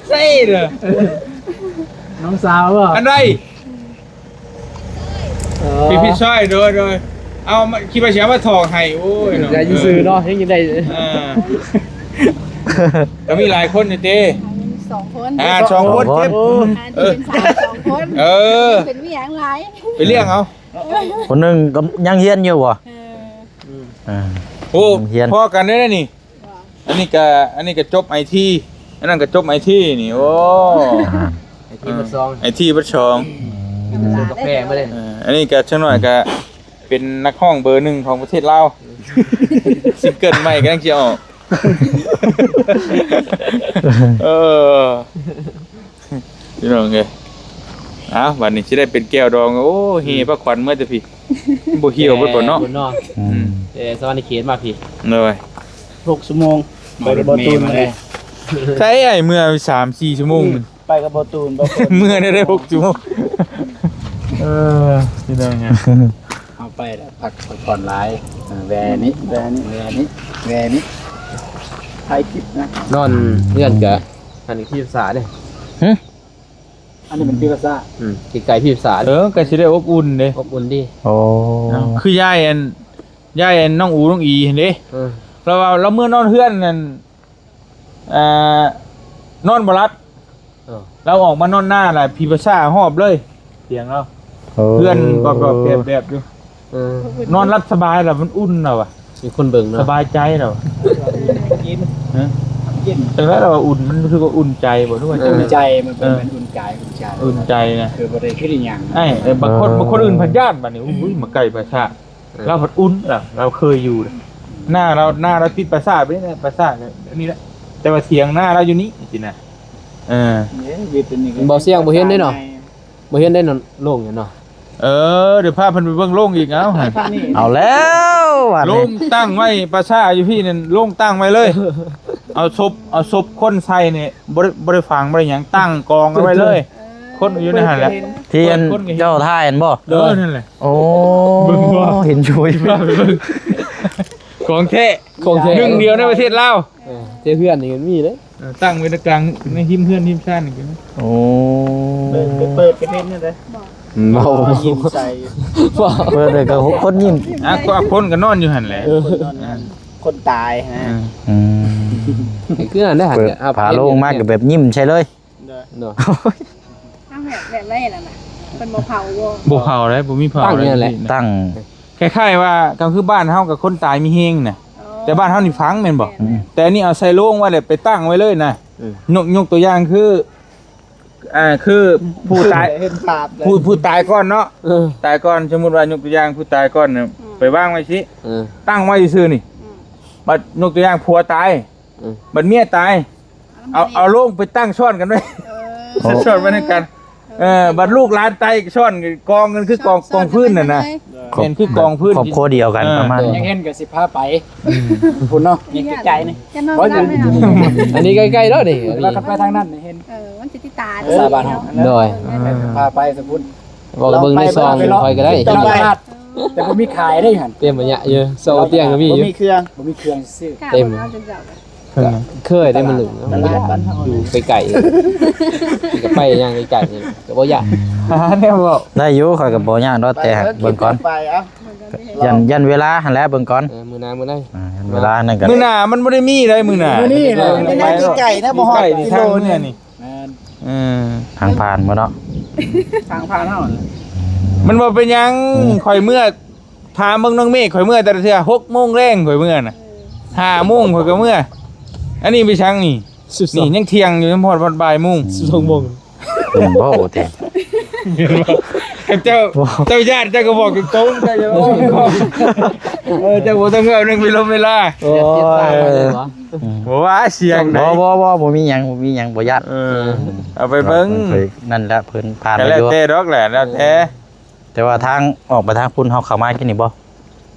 ໃຊ່ເດີ ນ້ອງສາວບໍ່ ອັນໃດ ເອີ ພີ່ ພີ່ຊາຍ ໂດຍ ໂດຍ ເອົາມາ ຄິດວ່າຊິເອົາມາຖອກໃຫ້ ໂອ້ຍເນາະ ໄດ້ຊື່ໆເນາະ ຍັງໄດ້ ອ່າ ກໍມີຫຼາຍຄົນຢູ່ຕິ ສອງຄົນ ອ່າ ສອງຄົນ ສອງຄົນ ເກັບ ອ່າ ເອີ ເປັນສາມ ສອງຄົນ ເອີ ເປັນຫຍັງຫຼາຍ ໄປລ້ຽງເອົາ ຄົນໜຶ່ງກໍຍັງຮຽນຢູ່ບໍ່ ເອີ ອ່າ ໂອ້ ຮຽນ ພໍກັນເດ້ນີ້ ອັນນີ້ກະ ອັນນີ້ກະຈົບໄອທີ ອັນນັ້ນກະຈົບໄອທີນີ້ ໂອ້ ອ່າ ໄອທີບັດສອງ ໄອທີບັດສອງ ອືມ ກາແຟມາເລີຍ ເອີ ອັນນີ້ກະຈັກໜ້ອຍກະເປັນນັກຮ້ອງເບີໜຶ່ງຂອງປະເທດລາວ ຊິງເກີນໃໝ່ກຳລັງຊິອອກ ເອີ ພີ່ນ້ອງເອີຍ ເອົ້າ ບັດນີ້ຊິໄດ້ເປັນແກ້ວດອງ ໂອ້ ເຮພາຂວັນເມືອແຕ່ພີ້ ບໍ່ຫ່ຽວເບິດບໍ່ເນາະ ແຕ່ພຸ້ນເນາະ ອືມ ແຕ່ສະຫວັນນະເຂດມາພີ້ ໂດຍ ຫົກຊົ່ວໂມງ ໄປກັບບໍ່ຕູນ ໃສ່ອ້າຍເມືອສາມສີ່ຊົ່ວໂມງ ອືມ ໄປກັບບໍ່ຕູນ ບໍ່ ເມືອໄດ້ຫົກຊົ່ວໂມງ ເອີ ພີ່ນ້ອງເອີຍ ເຮົາໄປແລ້ວພັກ ພັກຜ່ອນຫຼາຍ ເອີ ແວ່ນີ້ ແວ່ນີ້ ແວ່ນີ້ ແວ່ນີ້ ຖ່າຍຄລິບນະ ນອນເຮືອນກະ ອັນນີ້ທີ່ປຶກສາເດ້ ຫຶ ອັນນີ້ເປັນທີ່ປຶກສາ ອືມ ໃກ້ໆທີ່ປຶກສາ ເອີ ກໍຊິໄດ້ອົບອຸ່ນເດ້ ອົບອຸ່ນດີ ໂອ້ ເນາະ ຄືຍາຍອັນ ຍາຍອັນນ້ອງອູ ນ້ອງອີຫັ້ນເດ້ ເອີ ລາວວ່າລາວເມືອນອນເຮືອນນັ້ນ ອ່າ ນອນບໍ່ຫຼັບ ເອີ ລາວອອກມານອນໜ້າລະ ຜີປາສາດຫອບເລີຍ ສຽງລາວ ເອີ ເຮືອນກອບໆແບບໆຢູ່ ເອີ ນອນຫຼັບສະບາຍລະ ມັນອຸ່ນລາວວ່າ ມີຄົນເບິ່ງເນາະ ສະບາຍໃຈລາວ ກິນ ຮະ ກິນ ຈັ່ງໃດລາວວ່າອຸ່ນ ມັນຄືວ່າອຸ່ນໃຈບໍ່ ຫຼືວ່າ ເອີ ອຸ່ນໃຈ ມັນເປັນ ເອີ ມັນອຸ່ນກາຍ ອຸ່ນໃຈ ອຸ່ນໃຈນະ ຄືບໍ່ໄດ້ຄິດອີ່ຫຍັງ ອ້າຍ ເອີ ບາງຄົນ ບາງຄົນອື່ນພັດຢ້ານ ບາດນີ້ ອຸ້ຍ ມາໃກ້ປາສາດ ລາວພັດອຸ່ນລະ ລາວເຄີຍຢູ່ ໜ້າລາວ ໜ້າລາວຕິດປາສາດເດ້ ປາສາດນີ້ແຫຼະ ແຕ່ວ່າຖຽງນາລາວຢູ່ນີ້ຊີ້ນະ ເອີ ເອີ ເວົ້າສຽງບໍ່ເຫັນເດ້ເນາະ ບໍ່ເຫັນໄດ້ໂລ່ງຢູ່ເນາະ ເອີ ດຽວພາເພິ່ນໄປເບິ່ງໂລ່ງອີກ ເອົາ ເອົາແລ້ວ ໂລ່ງຕັ້ງໄວ້ ປາສາດຢູ່ພີ້ນັ້ນ ໂລ່ງຕັ້ງໄວ້ເລີຍ ເອົາສົບ ເອົາສົບຄົນໃສ່ນີ້ ບໍ່ໄດ້ ບໍ່ໄດ້ຝັງ ບໍ່ໄດ້ຫຍັງ ຕັ້ງກອງເອົາໄວ້ເລີຍ ເອີ ຄົນຢູ່ໃນຫັ້ນແຫຼະ ທີ່ອັນເຈົ້າຖ່າຍຫັ້ນບໍ່ ເອີ ນັ້ນແຫຼະ ໂອ້ ເບິ່ງບໍ່ ເຫັນຢູ່ ຂອງແທ້ ຂອງແທ້ ໜຶ່ງດຽວໃນປະເທດລາວ ເອີ ແຕ່ເຮືອນນີ້ມັນມີເດ້ ເອີ ຕັ້ງໄວ້ໃນກາງ ໃນຮິມເຮືອນ ຣິມຊານນີ້ກໍມີ ໂອ້ ເປີດ ເປີດ ເປັນເຫັນແນວໃດ ເວົ້າ ຍິ້ມໃສ່ ເປີດເລີຍກໍຄົນຍິ້ມ ອ່ະ ຄົນກໍນອນຢູ່ຫັ້ນແຫຼະ ເອີ ຄົນຕາຍຫັ້ນ ອືມ ອືມ ຄືອັນນັ້ນແຫຼະ ເປີດຝາໂລງມາກໍແບບຍິ້ມໃສ່ເລີຍ ໂດຍ ເນາະ ເອົາແບບ ແບບໃດນັ້ນນະ ເພິ່ນບໍ່ເຜົາບໍ່ ບໍ່ເຜົາເດ້ ບໍ່ມີເຜົາ ຕັ້ງນີ້ແຫຼະ ຕັ້ງ ຄ້າຍໆວ່າ ກໍຄືບ້ານເຮົາກັບຄົນຕາຍມີແຮງນະ ອໍ ແຕ່ບ້ານເຮົານີ້ຝັງແມ່ນບໍ່ ອືມ ແຕ່ອັນນີ້ເອົາໃສ່ໂລງໄວ້ແລ້ວໄປຕັ້ງໄວ້ເລີຍນະ ເອີ ຍົກ ຍົກຕົວຢ່າງຄື ອ່າ ຄືຜູ້ຕາຍ ເຫັນພາບເລີຍ ຜູ້ ຜູ້ຕາຍກ່ອນເນາະ ເອີ ຕາຍກ່ອນ ສົມມຸດວ່າຍົກຕົວຢ່າງຜູ້ຕາຍກ່ອນນະ ອືມ ໄປວາງໄວ້ຊີ້ ເອີ ຕັ້ງໄວ້ຊື່ໆນີ້ ອືມ ບັດຍົກຕົວຢ່າງຜົວຕາຍ ເອີ ບັດເມຍຕາຍ ເອົາ ເອົາລົງໄປຕັ້ງຊ້ອນກັນໄວ້ ເອີ ຊ້ອນໄວ້ນຳກັນ ເອີ ບັດລູກຫຼານຕາຍຊ້ອນກອງກັນຄືກອງ ກອງພື້ນນັ້ນນະ ແມ່ນຄືກອງພື້ນ ຄອບຄົວດຽວກັນ ເອີ ປະມານ ຢາກເຫັນກໍຊິພາໄປ ອືມ ພຸ້ນເນາະ ນີ້ໃກ້ໆນີ້ ອັນນີ້ໃກ້ໆເນາະນີ້ ແຕ່ວ່າຄັນໄປທາງນັ້ນເຫັນ ເອີ ມັນຊິຕິດຕາ ພາໄປສະພຸ້ນ ເວົ້າກັບເບິ່ງໃນຊ່ອງຂ້ອຍກໍໄດ້ ເຈົ້າຕະຫຼາດ ແຕ່ບໍ່ມີຂາຍເດ້ຫັ້ນ ເຕັມບັນຍະຢູ່ ຊ່ອງຕຽງກໍມີຢູ່ ບໍ່ມີເຄື່ອງ ບໍ່ມີເຄື່ອງຊື້ ເຕັມ ເຄີຍໄດ້ມາລຶ້ງ ຕະຫຼາດບ້ານເຮົາ ຢູ່ໄກໆ ກໍໄປຍ່າງໄກໆ ກໍບໍ່ຍາກ ຫາແນວເວົ້າ ໄດ້ຢູ່ ຂ້ອຍກໍບໍ່ຍາກດອກ ແຕ່ເບິ່ງກ່ອນ ໄປເອົາ ຢ້ານ ຢ້ານເວລາຫັ້ນແຫຼະ ເບິ່ງກ່ອນ ເອີ ມື້ໜ້າມື້ໃດ ອ່າ ຢ້ານເວລານັ້ນກໍ ມື້ໜ້າມັນບໍ່ໄດ້ມີໃດມື້ໜ້າ ມື້ນີ້ນະ ໄກໆນະ ບໍ່ຮອດກິໂລນີ້ ແມ່ນ ເອີ ທາງຜ່ານບໍ່ເນາະ ທາງຜ່ານເຮົາ ມັນບໍ່ເປັນຫຍັງ ອືມ ຂ້ອຍເມືອ ຖາມເບິ່ງນ້ອງເມກ ຂ້ອຍເມືອແຕ່ລະເທື່ອ ຫົກໂມງແລງຂ້ອຍເມືອນະ ຫ້າໂມງຂ້ອຍກໍເມືອ ອັນນີ້ໄປສັງນີ້ ນີ້ຍັງທ່ຽງຢູ່ ຍັງບໍ່ຮອດ ຮອດບ່າຍໂມງ ສິບສອງໂມງ ເຫັນບໍ່ໂອເຕ ເຈົ້າ ເຈົ້າຢ້ານເຈົ້າກໍບອກຕົງໆ ເຈົ້າຢ່າ ເອີ ເຈົ້າບໍ່ຕ້ອງເວົ້າເລື່ອງເວລົມເວລາ ໂອ້ຍ ບໍ່ວ່າສຽງໃດ ບໍ່ ບໍ່ ບໍ່ ບໍ່ມີຫຍັງ ບໍ່ມີຫຍັງ ບໍ່ຢ້ານ ເອີ ເອົາໄປເບິ່ງ ເພິ່ນ ນັ້ນແຫຼະ ເພິ່ນຜ່ານ ກໍແລ້ວແຕ່ດອກແຫຼະ ແລ້ວແຕ່ ແຕ່ວ່າທາງອອກໄປທາງພຸ້ນ ເຮົາເຂົ້າມາກິນນີ້ບໍ່?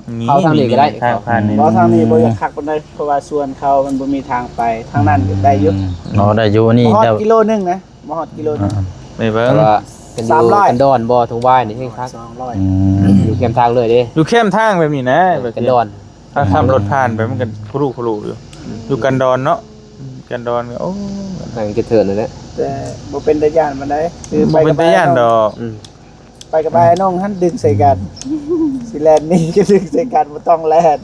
ນີ້ ເຂົ້າທາງນີ້ກໍໄດ້ ທາງຜ່ານນີ້ ບໍ່ ທາງນີ້ບໍ່ຢາກຄັກປານໃດ ເພາະວ່າສວນເຂົາມັນບໍ່ມີທາງໄປ ທາງນັ້ນກໍໄດ້ຢູ່ ອືມ ເນາະ ໄດ້ຢູ່ ນີ້ ບໍ່ຮອດ ແຕ່ ກິໂລໜຶ່ງນະ ບໍ່ຮອດກິໂລໜຶ່ງ ອ່າ ໄປເບິ່ງ ແຕ່ວ່າ ສາມຮ້ອຍ ຄັນຢູ່ກັນດອນບໍ່ ທົ່ງວາຍນີ້ແຮງຄັກ ສອງຮ້ອຍ ອືມ ຢູ່ແຄມທາງເລີຍເດ້ ຢູ່ແຄມທາງແບບນີ້ນະ ເອີ ແບບ ກັນດອນ ຖ້າຂັບລົດຜ່ານໄປມັນກໍຄຸລຸຄຸລຸຢູ່ ຢູ່ກັນດອນເນາະ ກັນດອນກໍ ໂອ້ ທາງເກດເທີນນັ້ນແຫຼະ ແຕ່ບໍ່ເປັນຕາຢ້ານປານໃດ ຄື ບໍ່ເປັນຕາຢ້ານດອກ ອືມ ໄປກັບອ້າຍນ້ອງຫັ້ນດຶງໃສ່ກັນ ຊິແລ່ນໜີກໍດຶງໃສ່ກັນ ບໍ່ຕ້ອງແລ່ນ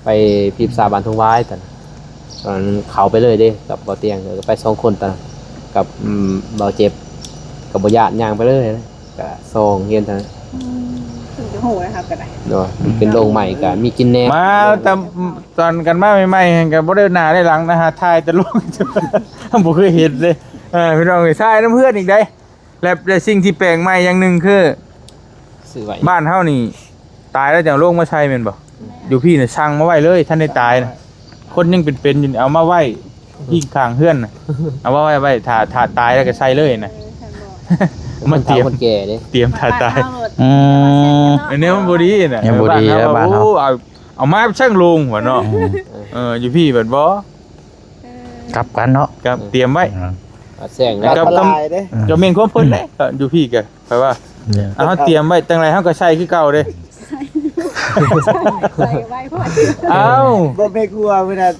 ໄປພີບສາວບ້ານທົ່ງວາຍຕອນ ຕອນເຂົ້າໄປເລີຍເດ້ ກັບເບົາຕຽງ ກໍໄປສອງຄົນຕອນ ກັບ ອືມ ເບົາເຈັບ ກໍບໍ່ຢ້ານ ຍ່າງໄປເລີຍ ກະສອງຮຽນເທົ່ານັ້ນ ອືມ ເພິ່ນກໍຮູ້ແລ້ວ ເຮົາກໍໄດ້ ໂດຍ ເປັນໂລກໃໝ່ກະມີກິນແດ່ ມາຕອນ ຕອນກັນມາໃໝ່ໆ ຫັ້ນກະບໍ່ໄດ້ໜ້າໄດ້ຫຼັງນະ ຫາຖ່າຍແຕ່ລົງ ບໍ່ເຄີຍເຫັນເດ້ ເອີ ພີ່ນ້ອງເອີຍ ຖ່າຍນຳເພື່ອນອີກໃດ ແລະ ແລະ ສິ່ງທີ່ແປກໃໝ່ຢ່າງໜຶ່ງຄື ຊື້ໄວ້ ບ້ານເຮົານີ້ຕາຍແລ້ວຈັ່ງເອົາໂລງມາໃສ່ແມ່ນບໍ່? ແມ່ນ ຢູ່ພີ້ນະ ສັ່ງມາໄວ້ເລີຍ ທັນໄດ້ຕາຍນະ ຄົນຍັງເປັນໆຢູ່ນີ້ ເອົາມາໄວ້ ພິງຂ້າງເຮືອນນະ ເອົາມາໄວ້ ໄວ້ຖ້າ ຖ້າຕາຍແລ້ວກໍໃສ່ເລີຍນະ ເອີ ເອົາມາຕຽມ ຄົນເຖົ້າຄົນແກ່ເດ້ ຕຽມຖ້າຕາຍ ບ້ນເຮົາໂລດ ອືມ ອັນນີ້ມັນບໍ່ດີນະ ຍັງບໍ່ດີ ເອີ ບ້ານເຮົາ ແລ້ວບ້ານເຮົາ ໂອ້ ເອົາ ເອົາມາໃສ່ໂລງວ່າເນາະ ອືມ ເອີ ຢູ່ພີ້ບັດບໍ່ ເອີ ກັບກັນເນາະ ກັບ ອືມ ຕຽມໄວ້ ອືມ ອັດແສງ ແລ້ວກໍ ອັນຕະລາຍເດ້ ກໍແມ່ນຄວາມເພິ່ນເດ້ ອືມ ຢູ່ພີ້ກໍ ແປວ່າ ເອີ ເຮົາຕຽມໄວ້ຈັ່ງໃດເຮົາກໍໃສ່ຄືເກົ່າເດ້ ໃສ່ໄວ້ພໍ ອ້າວ ບໍ່ແມ່ນຄົວມື້ນັ້ນ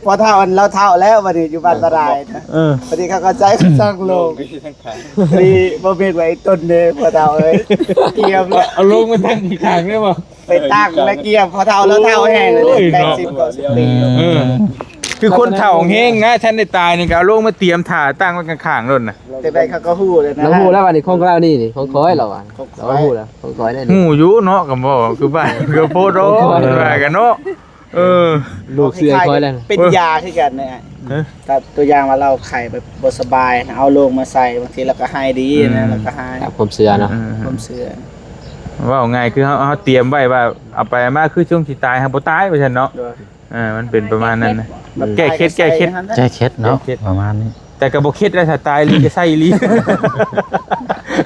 ພໍ່ເຖົ້າອັນລາວເຖົ້າແລ້ວ ບັດນີ້ຢູ່ບ້ານຕະລາຍນະ ເອີ ບັດນີ້ເຂົາກໍໃສ່ສັງໂລງ ນີ້ບໍ່ແມ່ນວ່າໄອ້ຕົນເດ້ ພໍ່ເຖົ້າເອີຍ ກຽມ ເອົາ ເອົາໂລງມາຕັ້ງອີກຂ້າງໄດ້ບໍ່? ໄປຕັ້ງແລ້ວກຽມ ພໍ່ເຖົ້າລາວເຖົ້າແຮງເລີຍ ໂອ້ຍ ແປດສິບ ເນາະ ເກົ້າສິບປີ ເອີ ຄືຄົນເຖົ້າແຮງນະ ທັນໄດ້ຕາຍນີ້ກໍເອົາໂລງມາຕຽມຖ້າຕັ້ງໄວ້ຂ້າງໆໂລດນະ ແຕ່ໃດເຂົາກໍຮູ້ແລ້ວນະ ຮູ້ແລ້ວວ່ານີ້ຂອງລາວນີ້ ນີ້ຂອງຂ້ອຍລາວວ່າ ຂອງຂ້ອຍ ລາວຮູ້ແລ້ວຂອງຂ້ອຍແນ່ ຮູ້ຢູ່ເນາະ ກໍບໍ່ຄືບ້ານຄືໂພດ ໂອ້ຍ ວ່າກັນເນາະ ເອີ ລູກເຊື່ອຂ້ອຍແລ້ວ ເປັນຢາຄືກັນນະ ຮະ ກໍຕົວຢ່າງວ່າລາວໄຂ້ແບບບໍ່ສະບາຍ ເອົາໂລງມາໃສ່ ບາງທີລາວກໍຫາຍດີນະ ອືມ ລາວກໍຫາຍ ຕາມຄວາມເຊື່ອເນາະ ອືມ ຄວາມເຊື່ອ ເວົ້າງ່າຍຄືເຮົາ ເຮົາຕຽມໄວ້ວ່າ ເອົາໄປມາຄືຊ່ວງຊິຕາຍຫາບໍ່ຕາຍວ່າຊັ້ນເນາະ ໂດຍ ເອີ ມັນເປັນປະມານນັ້ນນະ ແກ້ເຄັດ ແກ້ເຄັດ ແກ້ເຄັດເນາະ ແກ້ເຄັດ ປະມານນີ້ ແຕ່ກໍບໍ່ເຄັດແລ້ວ ຖ້າຕາຍອີ່ຫຼີກໍໃສ່ອີ່ຫຼີ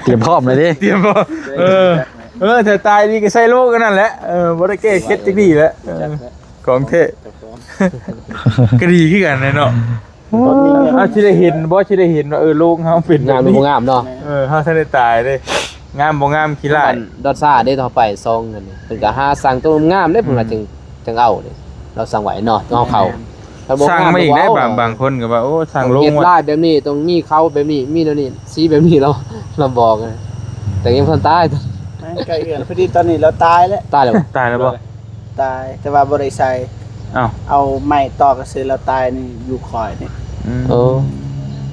ຕຽມພ້ອມເລີຍເດ້ ຕຽມພ້ອມ ເອີ ເອີ ຖ້າຕາຍອີ່ຫຼີກໍໃສ່ໂລງອັນນັ້ນແຫຼະ ເອີ ບໍ່ໄດ້ແກ້ເຄັດຈັກດີ້ແຫຼະ ເອີ ຂອງແທ້ ກໍດີຄືກັນແຫຼະເນາະ ເຮົາຊິໄດ້ເຫັນບໍ່ ຊິໄດ້ເຫັນວ່າ ເອີ ໂລງເຮົາເປັນງາມຫຼືບໍ່ງາມເນາະ ເອີ ເຮົາທັນໄດ້ຕາຍເດ້ ງາມບໍ່ງາມຂີ້ລ້າຍ ດອນຊາເດ້ ເຮົາໄປຊອງນັ້ນ ເພິ່ນກໍຫາສັ່ງໂຕງາມເດ້ ເພິ່ນວ່າ ອືມ ຈຶ່ງ ຈັ່ງເອົາເດ້ ລາວສັ່ງໄວ້ເນາະ ຕ້ອງເອົາເຂົ້າ ຖ້າບໍ່ ສັ່ງມາອີກໄດ້ ບາງ ບາງຄົນກໍວ່າ ໂອ້ ສັ່ງໂລງ ເຮັດລາຍແບບນີ້ ຕ້ອງມີເຂົາແບບນີ້ ມີແນວນີ້ ສີແບບນີ້ ລາວ ລາວບອກ ແຕ່ຍັງບໍ່ທັນຕາຍ ໃກ້ເຮືອນ ພໍດີຕອນນີ້ລາວຕາຍແລ້ວ ຕາຍແລ້ວ ຕາຍແລ້ວບໍ່? ຕາຍ ແຕ່ວ່າບໍ່ໄດ້ໃສ່ ອ້າວ ເອົາໄມ້ຕອກກະຊື່ລາວຕາຍນີ້ຢູ່ຂ້ອຍນີ້ ອືມ ເອີ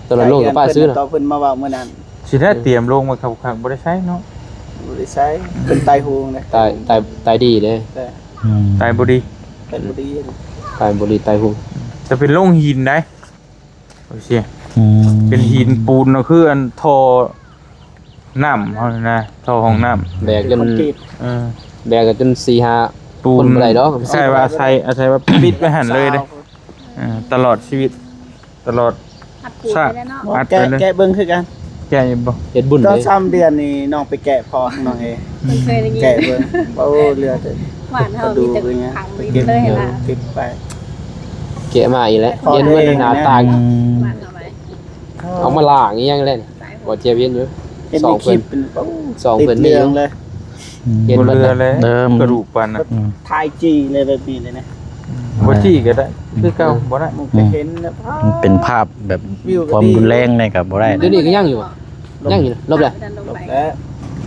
ຕອນນັ້ນໂລງກັບປ້າຊື້ນະ ຕອນເພິ່ນມາເວົ້າມື້ນັ້ນ ຊິໄດ້ຕຽມໂລງໄວ້ຄັກໆ ບໍ່ໄດ້ໃຊ້ເນາະ ບໍ່ໄດ້ໃຊ້ ເປັນຕາຍໂຫງເດ້ ຕາຍ ຕາຍ ຕາຍດີເດ້ ອືມ ຕາຍບໍ່ດີ ຕາຍບໍ່ດີ ຕາຍບໍ່ດີ ຕາຍໂຫງ ແຕ່ເປັນໂລງຫີນໃດ ໂອເຄ ອືມ ເປັນຫີນປູນເນາະ ຄືອັນທໍ່ນ້ຳເຮົານີ້ນະ ທໍ່ຫ້ອງນ້ຳ ແບກຈົນ ເອີ ແບກກັນຈົນສີ່ຫ້າ ປູນ ຄົນບໍ່ໄດ້ດອກ ໃຊ້ວ່າອາໄສ ອາໄສວ່າປິດໄວ້ຫັ້ນເລີຍເດ້ ເອີ ຕະຫຼອດຊີວິດ ຕະຫຼອດ ອັດ ຊາກ ໄປແລ້ວເນາະ ອັດ ແກະ ໄປເລີຍ ແກະເບິ່ງຄືກັນ ແກະຢູ່ບໍ່? ເຮັດບຸນເດ້ ຕອນສາມເດືອນນີ້ນ້ອງໄປແກະພ້ອມນ້ອງເອ ເພິ່ນເຄີຍໄດ້ຍິນ ແກະເບິ່ງ ໂອ້ ເຫຼືອແຕ່ ບ້ານເຮົາມີແຕ່ຂັງດິນເລີຍນະ ຕິດໄປ ແກະມາອີກແລ້ວ ເຢັນໝົດໜ້າຕາ ອືມ ບ້ານເຮົາໄວ້ ເອົາມາລ້າງອີ່ຫຍັງແລ້ວ ບໍ່ເຈັບເຢັນຢູ່ ເຫັນໃນຄລິບເປັນ ໂອ້ ສອງເພິ່ນນີ້ ຕິດເລື່ອງເລີຍ ອືມ ເຫັນ ບໍ່ເຫຼືອແລ້ວ ເດີມ ກະດູກປານນັ້ນ ອືມ ຖ່າຍຈີ່ເລີຍແບບນີ້ເລີຍນະ ອືມ ບໍ່ຈີ່ກໍໄດ້ ອືມ ຄືເກົ່າ ບໍ່ໄດ້ ມັນກໍເຫັນແລ້ວ ມັນເປັນພາບແບບ ຄວາມຮຸນແຮງນີ້ກໍບໍ່ໄດ້ ດຽວນີ້ກໍຍັງຢູ່ຫວາ? ຍັງຢູ່ນະ ລົບແລ້ວ ລົບແລ້ວ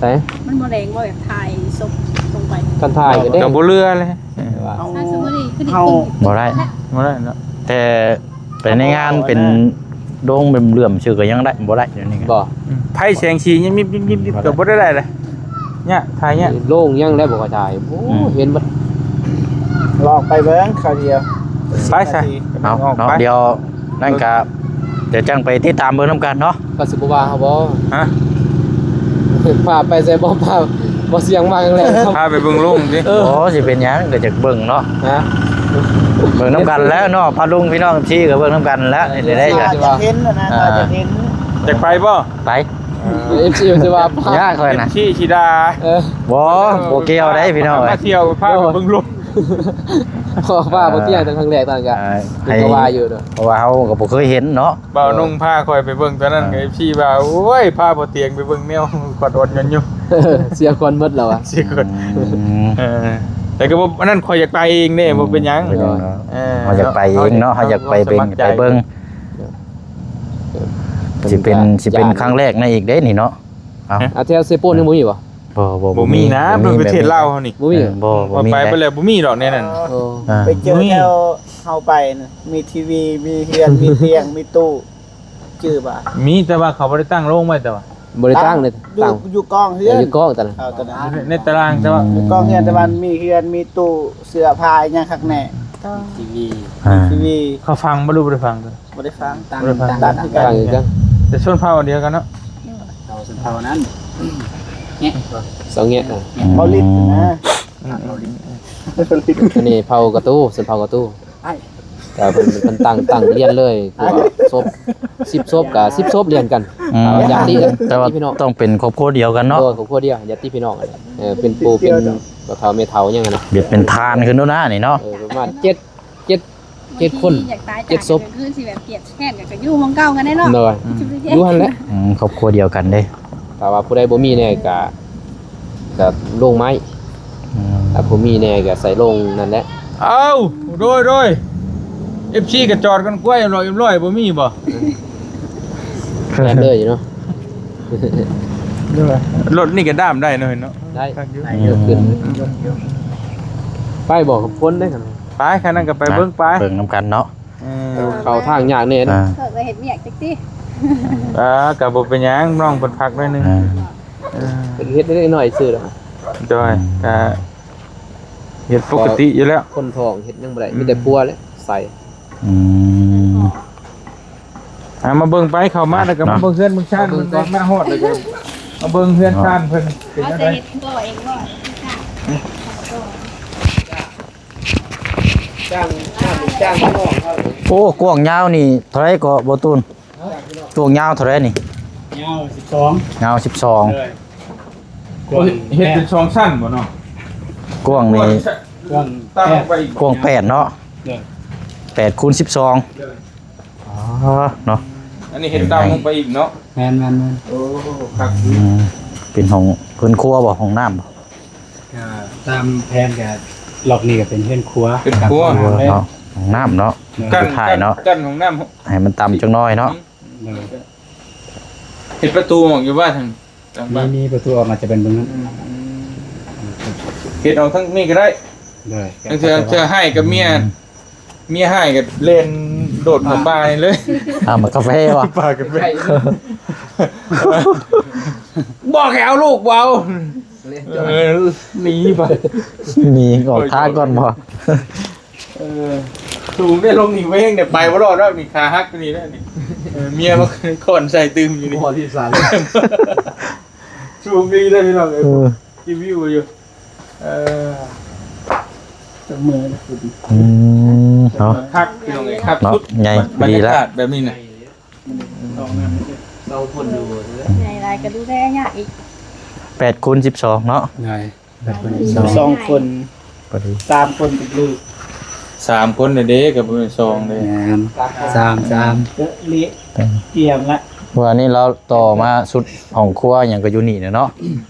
ໃສ ມັນບໍ່ແຮງບໍ່ ແບບຖ່າຍສົບລົງໄປ ຄັນຖ່າຍກໍໄດ້ ກໍບໍ່ເຫຼືອເລີຍ ເອີ ວ່າ ເຮົາ ເຮົາ ບໍ່ໄດ້ ບໍ່ໄດ້ເນາະ ແຕ່ ແຕ່ໃນງານເປັນໂດງເຫຼື້ອມໆຊື່ກໍຍັງໄດ້ ບໍ່ໄດ້ດຽວນີ້ ບໍ່ ອືມ ໄຟແສງສີຍັງມິບໆໆກໍບໍ່ໄດ້ໄດ້ເລີຍ ຍາກ ຖ່າຍຍາກ ໂລງຍັງໄດ້ບໍ່ກໍຖ່າຍ ໂອ້ ອືມ ເຫັນໝົດ ລອກໄປເບິ່ງຄາວດຽວ ໄປຊະ ເອົາເນາະ ດຽວນັ້ນກໍ ດຽວຈັ່ງໄປຕິດຕາມເບິ່ງນຳກັນເນາະ ກໍຊິບໍ່ວ່າເຮົາບໍ່ ຮະ ພາໄປໃສບໍ່ ພາ ບໍ່ສຽງມາຄັ້ງແລກ ພາໄປເບິ່ງໂລງຕິ ເອີ ໂອ້ ຊິເປັນຫຍັງ ກໍຢາກເບິ່ງເນາະ ຮະ ເບິ່ງນຳກັນແຫຼະເນາະ ພາລຸງພີ່ນ້ອງເອັຟຊີກໍເບິ່ງນຳກັນແຫຼະ ເອີ ເຮັດໄດ້ ຢາກເຫັນນະ ອ່າ ຢາກເຫັນ ຢາກໄປບໍ່? ໄປ ເອີ ເອັຟຊີຊິວ່າ ຍາກຂ້ອຍນະ ເອັຟຊີຊິດ່າ ເອີ ບໍ່ ບໍ່ກ່ຽວໃດພີ່ນ້ອງ ມາທ່ຽວພາໄປເບິ່ງໂລງ ເພາະວ່າບໍ່ທ່ຽວຕັ້ງຄັ້ງແລກ ຕອນກະ ອ່າ ກໍວ່າຢູ່ເນາະ ເພາະວ່າເຮົາກໍບໍ່ເຄີຍເຫັນເນາະ ບ່າວນຸ່ງພາຂ້ອຍໄປເບິ່ງຕອນນັ້ນ ເອີ ກໍ ເອັຟຊີ ວ່າ ໂອ້ຍ ພາບໍ່ຕຽງໄປເບິ່ງແນວ ຂອດອອນຍ້ອນຢູ່ ເສຍຄວາມໝົດແລ້ວວ່າ ເສຍຄວາມ ອືມ ເອີ ແຕ່ກໍບໍ່ ອັນນັ້ນຂ້ອຍຢາກໄປເອງເດ້ ອືມ ບໍ່ເປັນຫຍັງ ບໍ່ເປັນຫຍັງເນາະ ເອີ ເຮົາຢາກໄປເອງເນາະ ເຮົາຢາກໄປເບິ່ງ ເຮົາສະໝັກໃຈ ໄປເບິ່ງ ຊິເປັນ ຊິເປັນຄັ້ງແລກໃນອີກເດ້ນີ້ເນາະ ເອົ້າ ອ່າ ແຖວເຊໂປນຍັງບໍ່ມີບໍ່? ບໍ່ ບໍ່ ບໍ່ມີນະ ບໍ່ມີ ເປັນປະເທດລາວເຮົານີ້ ບໍ່ມີ ເອີ ບໍ່ ບໍ່ມີ ໄປ ໄປແລ້ວບໍ່ມີດອກໃນນັ້ນ ອ່າ ໂອ້ ອ່າ ໄປເຈີແຖວເຮົາໄປນະ ມີທີວີ ມີເຮືອນ ມີຕຽງ ມີຕູ້ ຈື່ບໍ່? ມີ ແຕ່ວ່າເຂົາບໍ່ໄດ້ຕັ້ງໂລງໄວ້ ແຕ່ວ່າ ບໍ່ໄດ້ຕັ້ງເລີຍ ຢູ່ ຕັ້ງ ຢູ່ກ້ອງເຮືອນ ເອີ ຢູ່ກ້ອງຕະ ເອີ ຕະ ໃນຕາລາງ ແຕ່ວ່າ ອືມ ຢູ່ກ້ອງເຮືອນ ແຕ່ວ່າມີເຮືອນ ມີຕູ້ ເສື້ອຜ້າອີ່ຫຍັງຄັກແນ່ ທີວີ ອ່າ ທີວີ ເຂົາຝັງບໍ່ ຫຼືບໍ່ໄດ້ຝັງ? ບໍ່ໄດ້ຝັງ ຕັ້ງ ຕັ້ງ ຕັ້ງຄືກັນ ແຕ່ຊົນເຜົ່າອັນດຽວກັນເນາະ ເຜົ່າຊົນເຜົ່ານັ້ນ ແງະ ເສົາແງະ ອືມ ເບົາລິດນະ ອືມ ອັນນີ້ເຜົ່າກະຕູ ຊົນເຜົ່າກະຕູ ແຕ່ເພິ່ນ ເພິ່ນຕັ້ງ ຕັ້ງລຽນເລີຍ ຄືວ່າສົບ ສິບສົບກະສິບສົບລຽນກັນ ອືມ ຍາດຕິ ແຕ່ວ່າ ຍາດຕິພີ່ນ້ອງ ຕ້ອງເປັນຄອບຄົວດຽວກັນເນາະ ໂດຍ ຄອບຄົວດຽວ ຍາດຕິພີ່ນ້ອງ ເອີ ເປັນປູ່ເປັນພໍ່ເຖົ້າແມ່ເຖົ້າຫຍັງຫັ້ນນະ ແບບເປັນທານຂຶ້ນໂດນນະນີ້ເນາະ ເອີ ປະມານເຈັດ ເຈັດ ເຈັດຄົນ ເຈັດສົບ ຄືຊິແບບກຽດແຄ້ນກັນ ກໍຢູ່ໝ່ອງເກົ່າກັນແດ່ເນາະ ໂດຍ ອືມ ຢູ່ຫັ້ນແຫຼະ ອືມ ຄອບຄົວດຽວກັນເດ້ ຖ້າວ່າຜູ້ໃດບໍ່ມີແດ່ກໍ ກໍໂລງໄມ້ ອືມ ຖ້າຜູ້ມີແດ່ກໍໃສ່ໂລງນັ້ນແຫຼະ ເອົ້າ ໂດຍ ໂດຍ ເອັຟຊີກໍຈອດກັນກວຍຮຽບຮ້ອຍ ບໍ່ມີບໍ່? ແມ່ນເລີຍເນາະ ລົດນີ້ກໍດ້າມໄດ້ເນາະ ເນາະ ໄດ້ ຄັກຢູ່ ໄດ້ ອືມ ໄປບໍ່ກັບຄົນເດ້ ໄປ ຄັນນັ້ນກໍໄປເບິ່ງໄປ ເບິ່ງນຳກັນເນາະ ເອີ ເຂົ້າທາງຍາກແດ່ ອ່າ ເພິ່ນວ່າເຮັດວຽກຈັກຕິ ອ່າ ກໍບໍ່ເປັນຫຍັງ ນ້ອງເພິ່ນພັກໜ້ອຍໜຶ່ງ ອ່າ ເອີ ເພິ່ນເຮັດໄດ້ໜ້ອຍຊື່ດອກ ໂດຍ ອືມ ກໍເຮັດປົກກະຕິຢູ່ແລ້ວ ຄົນທ້ອງເຮັດຫຍັງບໍ່ໄດ້ ອືມ ມີແຕ່ປົວແຫຼະໃສ່ ອືມ ອ່າ ມາເບິ່ງໄປ ເຂົ້າມາແລ້ວກໍມາເບິ່ງເຮືອນເບິ່ງຊານເພິ່ນ ມາຮອດແລ້ວກໍມາເບິ່ງເຮືອນຊານເພິ່ນເປັນຈັ່ງໃດ ເຮົາຈະເຮັດບໍ່ເອງບໍ່? ຈ້າງ ຈ້າງ ຈ້າງ ໂອ້ ກວ້າງຍາວນີ້ເທົ່າໃດກໍບໍ່ຕູນ? ກວ້າງຍາວເທົ່າໃດນີ້? ຍາວສິບສອງ ຍາວສິບສອງ ເອີ ກວ້າງ ເຮັດເປັນສອງຊັ້ນບໍ່ເນາະ? ກວ້າງນີ້ ກວ້າງ ຕັ້ງໄປອີກ ກວ້າງແປດເນາະ ເອີ ແປດຄູນສິບສອງ ເອີ ອໍ ເນາະ ອັນນີ້ເຮັດຕ່ຳລົງໄປອີກເນາະ ແມ່ນໆໆ ໂອ້ ຄັກ ອືມ ເປັນຫ້ອງເຮືອນຄົວບໍ່ ຫ້ອງນ້ຳບໍ່? ກໍຕາມແຜນກໍລັອກນີ້ກໍເປັນເຮືອນຄົວ ເປັນຄົວ ກັບຫ້ອງນ້ຳເນາະ ຫ້ອງນ້ຳເນາະ ເອີ ຂັ້ນທ້າຍເນາະ ຂັ້ນຫ້ອງນ້ຳ ໃຫ້ມັນຕ່ຳຈັກໜ້ອຍເນາະ ອືມ ເອີ ເຮັດປະຕູອອກຢູ່ວ່າທາງ ມີ ມີປະຕູອອກ ອາດຈະເປັນເບິ່ງນັ້ນ ອືມ ເຮັດອອກທາງນີ້ກໍໄດ້ ໂດຍ ເທື່ອ ເທື່ອໃຫ້ກັບເມຍ ອືມ ເມຍໃຫ້ກໍເລ່ນໂດດໝາກບາຍເລີຍ ອ່າ ໝາກກາເຟວະ ປາກກາເຟ ບອກໃຫ້ເອົາລູກ ບໍ່ເອົາ ເອີ ໜີໄປ ໜີອອກທາງກ່ອນບໍ່? ເອີ ສູງໄດ້ລົງນີ້ເວງເດ ໄປບໍ່ລອດແລ້ວນີ້ ຂາຫັກນີ້ແລ້ວນີ້ ເອີ ເມຍມາຄ້ອນໃສ່ຕື່ມຢູ່ນີ້ ບໍ່ທີ່ສານ ສູງດີເດ້ພີ່ນ້ອງເອີຍ ເອີ ທີ່ວິວຢູ່ ເອີ ຈັກມື້ນະ ອືມ ເນາະ ຄັກພີ່ນ້ອງເອີຍ ຄັກສຸດ ເນາະ ໃຫຍ່ ບັນຍາກາດແບບນີ້ນະ ສອງຄົນຢູ່ ໃຫຍ່ຫຼາຍກໍດູແລຍາກອີກ ແປດຄູນສິບສອງເນາະ ໃຫຍ່ ແປດຄູນສິບສອງ ສອງຄົນ ພໍດີ ສາມຄົນກັບລູກ ສາມຄົນເດ້ ກໍບໍ່ແມ່ນສອງເດ້ ແມ່ນ ສາມ ສາມ ເລະ ຕຽມລະ ເມື່ອນີ້ລາວຕໍ່ມາສຸດຫ້ອງຄົວຫຍັງກໍຢູ່ນີ້ແຫຼະເນາະ.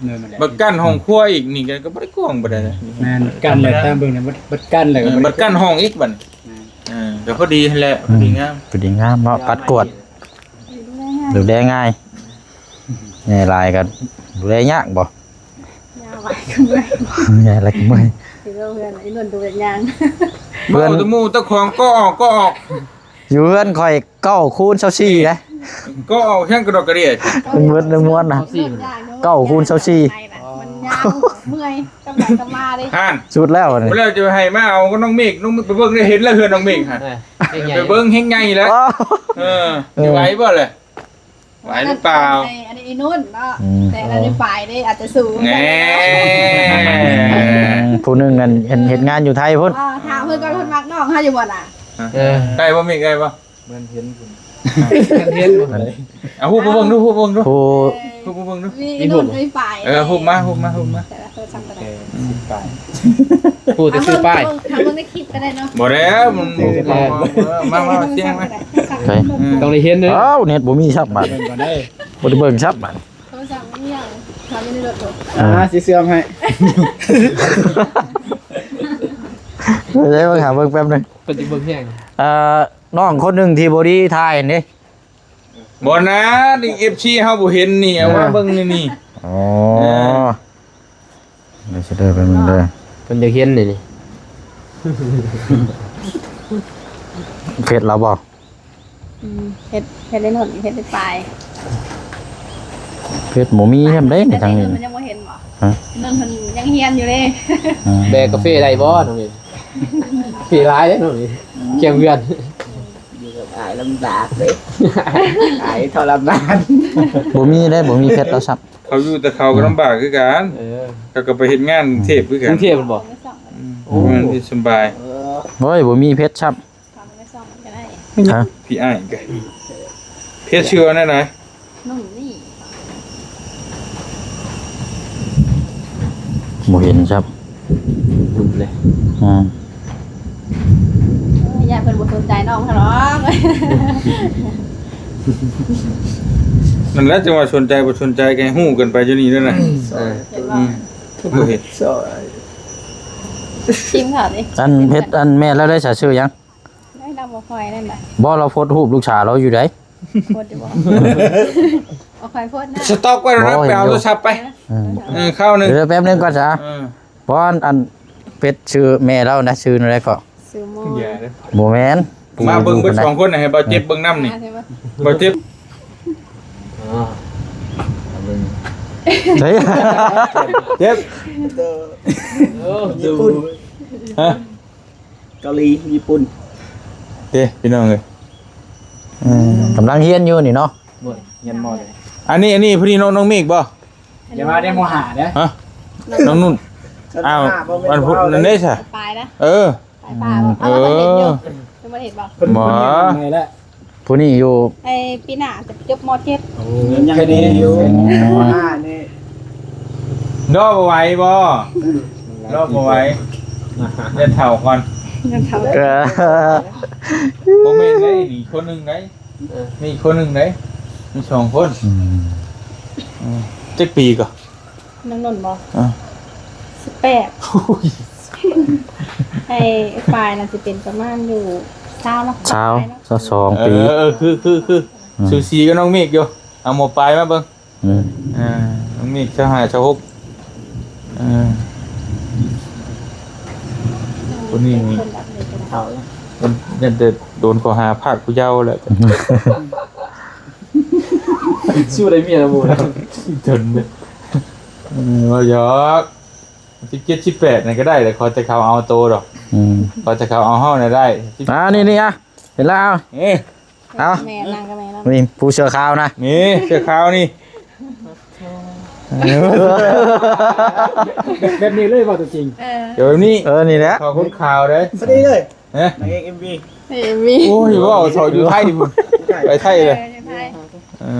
ບັດກັ້ນຫ້ອງຄົວອີກນີ້ກໍ ກໍບໍ່ໄດ້ກວ້າງປານໃດນະ. ແມ່ນ ກັນແຫຼະ ຕາມເບິ່ງນະ ບັດ ບັດກັ້ນແຫຼະ ເອີ ບັດກັ້ນຫ້ອງອີກບັດ. ເອີ ກໍພໍດີຫັ້ນແຫຼະ ພໍດີງາມ ພໍດີງາມເນາະ. ປັດກວາດ ດູແລງ່າຍ ແນ່ຫຼາຍກໍດູແລຍາກບໍ່? ຍາວຫຼາຍກໍເມື່ອຍ ຍາວຫຼາຍກໍເມື່ອຍ ຄືວ່າເພື່ອນໄອ້ນົນຕົວເປັນຫຍັງ ເພື່ອນ ເວົ້າແຕ່ໝູ່ເຈົ້າຂອງກໍອອກ ກໍອອກ. ຢູ່ເຮືອນຂ້ອຍເກົ້າຄູນຊາວສີ່ເດ້ ກໍອອກຫຍັງກະດອກກະເດຍ ເບິດໃນມວນນະ ເກົ້າຄູນຊາວສີ່ ມັນຍາວ ເມື່ອຍ ກຳໄປກຳມາເດ້ ຫັ້ນ ສຸດແລ້ວນີ້ ແລ້ວຈະໃຫ້ມາເອົາກັບນ້ອງເມກ ນ້ອງເມກໄປເບິ່ງໄດ້ ເຫັນແລ້ວເຮືອນນ້ອງເມກຫັ້ນ ເອີ ໄປເບິ່ງແຮງໃຫຍ່ແລ້ວ ເອີ ຊິໄຫວບໍ່ແຫຼະ? ໄຫວຫຼືເປົ່າ? ອັນນີ້ອີ່ນຸ່ນເນາະ ອືມ ແຕ່ອັນນີ້ປາຍເດ້ ອາດຈະສູງ ແນ່ ອືມ ຜູ້ໜຶ່ງນັ້ນເຮັດ ເຮັດງານຢູ່ໄທພຸ້ນ ເອີ ຖາມເພິ່ນກ່ອນ ເພິ່ນມັກນ້ອງເຮົາຢູ່ບໍ່ລະ? ເອີ ໄດ້ບໍ່ ມີໄດ້ບໍ່? ເໝືອນເຫັນພຸ້ນ ເຫັນບໍ່? ເອົາຮູບມາເບິ່ງດູ ຮູບເບິ່ງດູ ຮູບມາເບິ່ງດູ ມີຮູບ ມີປາຍ ເອີ ຮູບມາ ຮູບມາ ຮູບມາ ແຕ່ວ່າໂທລະສັບກໍໄດ້ ເອີ ປາຍ ຮູ້ແຕ່ຊື່ປາຍ ຖາມເບິ່ງໃນຄລິບກໍໄດ້ເນາະ ບໍ່ແລ້ວ ມັນ ມາ ມາ ສຽງມາ ຕ້ອງໄດ້ເຫັນເດີ ອ້າວ ເນັດບໍ່ມີຊ້ຳບາດ ບໍ່ໄດ້ເບິ່ງຊ້ຳບາດ ໂທລະສັບມີຫຍັງ ຖາມຢູ່ໃນລົດບໍ່ ອ່າ ຊິເຊື່ອມໃຫ້ ເດີ ເບິ່ງຫາເບິ່ງແປັບໜຶ່ງ ເພິ່ນຊິເບິ່ງແຮງ ເອີ ນ້ອງຄົນໜຶ່ງທີ່ບໍ່ດີຖ່າຍຫັ້ນເດ້ ບໍ່ນະ ນີ້ ເອັຟຊີ ເຮົາບໍ່ເຫັນນີ້ ເອົາມາເບິ່ງນີ້ ອໍ ເອີ ເດີ ຊິເດີ ແປັບໜຶ່ງເດີ ເພິ່ນຢາກເຫັນນີ້ ເຟສລາວບໍ່? ອືມ ເຮັດ ເຮັດໄດ້ໜົນ ເຮັດໄດ້ປາຍ ເຟສບໍ່ມີແຮມເດ້ ທາງນີ້ ເພິ່ນຍັງບໍ່ເຫັນບໍ່? ຮະ ນັ້ນເພິ່ນຍັງຮຽນຢູ່ເດ້ ອືມ ແບກກາເຟໄດ້ບໍ່ນ້ອງເອ? ກາເຟຫຼາຍເດ້ນ້ອງເອ ແຂກເຮືອນ ຢູ່ກັບອ້າຍລຳບາກເດ້ ອ້າຍທໍລະມານ ບໍ່ມີເດ້ ບໍ່ມີເຟສລາວຊ້ຳ ເຂົາຢູ່ແຕ່ເຂົາກໍລຳບາກຄືກັນ ເອີ ເຂົາກໍໄປເຮັດງານກຸງເທບຄືກັນ ກຸງເທບແມ່ນບໍ່? ອືມ ໂອ້ ມັນຊິສະບາຍ ໂອ້ຍ ບໍ່ມີເຟສຊ້ຳ ຖາມໄປສ່ອງມັນກໍໄດ້ ຮະ ພີ່ອ້າຍກໍ ເພຈຊື່ວ່າແນວໃດ? ໜຸ່ມນີ້ ບໍ່ເຫັນຊ້ຳ ຫຼຸດເລີຍ ອືມ ເອີຍ ຢ້ານເພິ່ນບໍ່ສົນໃຈນ້ອງເຮົາດອກ ນັ້ນແຫຼະ ຈັ່ງວ່າສົນໃຈບໍ່ສົນໃຈກໍໃຫ້ຮູ້ກັນໄປຢູ່ນີ້ເດີນະ ເອີ ເຫັນບໍ່? ອືມ ບໍ່ເຫັນ ຊີມເຂົາເດ້ ອັນເພຈ ອັນແມ່ລາວໄດ້ສະ ຊື່ຫຍັງ? ໄດ້ລຳບໍ່ຄ່ອຍນັ້ນແຫຼະ ບໍ່ ລາວໂພສຮູບລູກສາວລາວຢູ່ໃດ໋ ໂພສຢູ່ບໍ່? ບໍ່ຄ່ອຍໂພສນະ ສະຕັອກໄວ້ແລ້ວນະ ບໍ່ ໄປເອົາໂທລະສັບໄປ ເອີ ເອີ ຄາວໜຶ່ງ ດຽວແປັບໜຶ່ງກ່ອນຊະ ເອີ ບໍ່ ອັນ ອັນເຟສຊື່ແມ່ລາວນະ ຊື່ແນວໃດເກາະ? ຊື່ໂມ ບໍ່ແມ່ນ ມາເບິ່ງເບິດສອງຄົນນະ ໃຫ້ບ່າວເຈັບເບິ່ງນຳນີ້ ບ່າວເຈັບ ອໍ ເບິ່ງ ເຈັບ ໂອ້ ຍີ່ປຸ່ນ ຮະ? ເກົາຫຼີ ຍີ່ປຸ່ນ ເດ້ພີ່ນ້ອງເອີຍ ເອີ ກຳລັງຮຽນຢູ່ນີ້ເນາະ ຮຽນມໍໃດ ອັນນີ້ ອັນນີ້ຜູ້ນີ້ນ້ອງ ນ້ອງເມກບໍ່? ຢ່າວ່າແຕ່ມໍຫ້າເດີ ຮະ ນ້ອງນຸ່ນ ອ້າວ ອັນພຸ້ນນັ້ນເດ້ຊະ ປາຍນະ ເອີ ປາຍປາ ເອີ ຍັງບໍ່ເຫັນບໍ່? ເພິ່ນ ບໍ່ ເພິ່ນຮຽນໃໝ່ແລ້ວ ຜູ້ນີ້ຢູ່ ໄອ້ປີໜ້າຈະຈົບ ມໍເຈັດ ໂອ້ ຍັງດີຢູ່ ມໍຫ້ານີ້ ລໍບໍ່ໄຫວບໍ່? ລໍບໍ່ໄຫວ ຢ່າເຖົ້າກ່ອນ ຢ່າເຖົ້າ ເອີ ບໍ່ແມ່ນເດ້ ອີກຄົນໜຶ່ງເດ້ ເອີ ມີອີກຄົນໜຶ່ງເດ້ ມີສອງຄົນ ອືມ ອືມ ຈັກປີກໍ? ນ້ອງນົນບໍ່? ອ່າ ສິບແປດ ໂອ້ຍ ໄອ້ຝ້າຍນະຊິເປັນປະມານຢູ່ຊາວເນາະ ຊາວ ຊາວສອງປີ ເອີ ເອີ ຄື ຄື ຄື ອືມ ສູສີກັບນ້ອງເມກຢູ່ ເອົາໝໍປາຍມາເບິ່ງ ອືມ ອ່າ ນ້ອງເມກຊາວຫ້າ ຊາວຫົກ ອ່າ ຄົນນີ້ນີ້ ເຖົ້າ ຍັງແຕ່ໂດນຂໍ້ຫາພາກຜູ້ເຍົາແຫຼະ ສູ້ໄດ້ເມຍແລ້ວບໍ່ ຈົນເດ້ ເອີ ເວົ້າຫຍອກ ສິບເຈັດ ສິບແປດ ນັ້ນກໍໄດ້ແຫຼະ ຂໍແຕ່ເຂົາເອົາໂຕດອກ ອືມ ຂໍແຕ່ເຂົາເອົາເຮົານະໄດ້ ອ່າ ນີ້ໆ ອ່ະ ເຫັນແລ້ວ ເອີ ເອົາ ແມ່ນາງກັບແມ່ລາວ ນີ້ຜູ້ເສື້ອຂາວນະ ນີ້ເສື້ອຂາວນີ້ ແບບ ແບບນີ້ເລີຍ ເວົ້າຕົວຈິງ ເອີ ດຽວນີ້ ເອີ ນີ້ແຫຼະ ເຂົາຄົນຂາວເດ້ ພໍດີເລີຍ ຮະ ນາງເອກເອັມວີ ເອັມວີ ໂອ້ຍ ເວົ້າເຂົາຢູ່ໄທພຸ້ນ ໄປໄທເລີຍ ເອີ ເອີ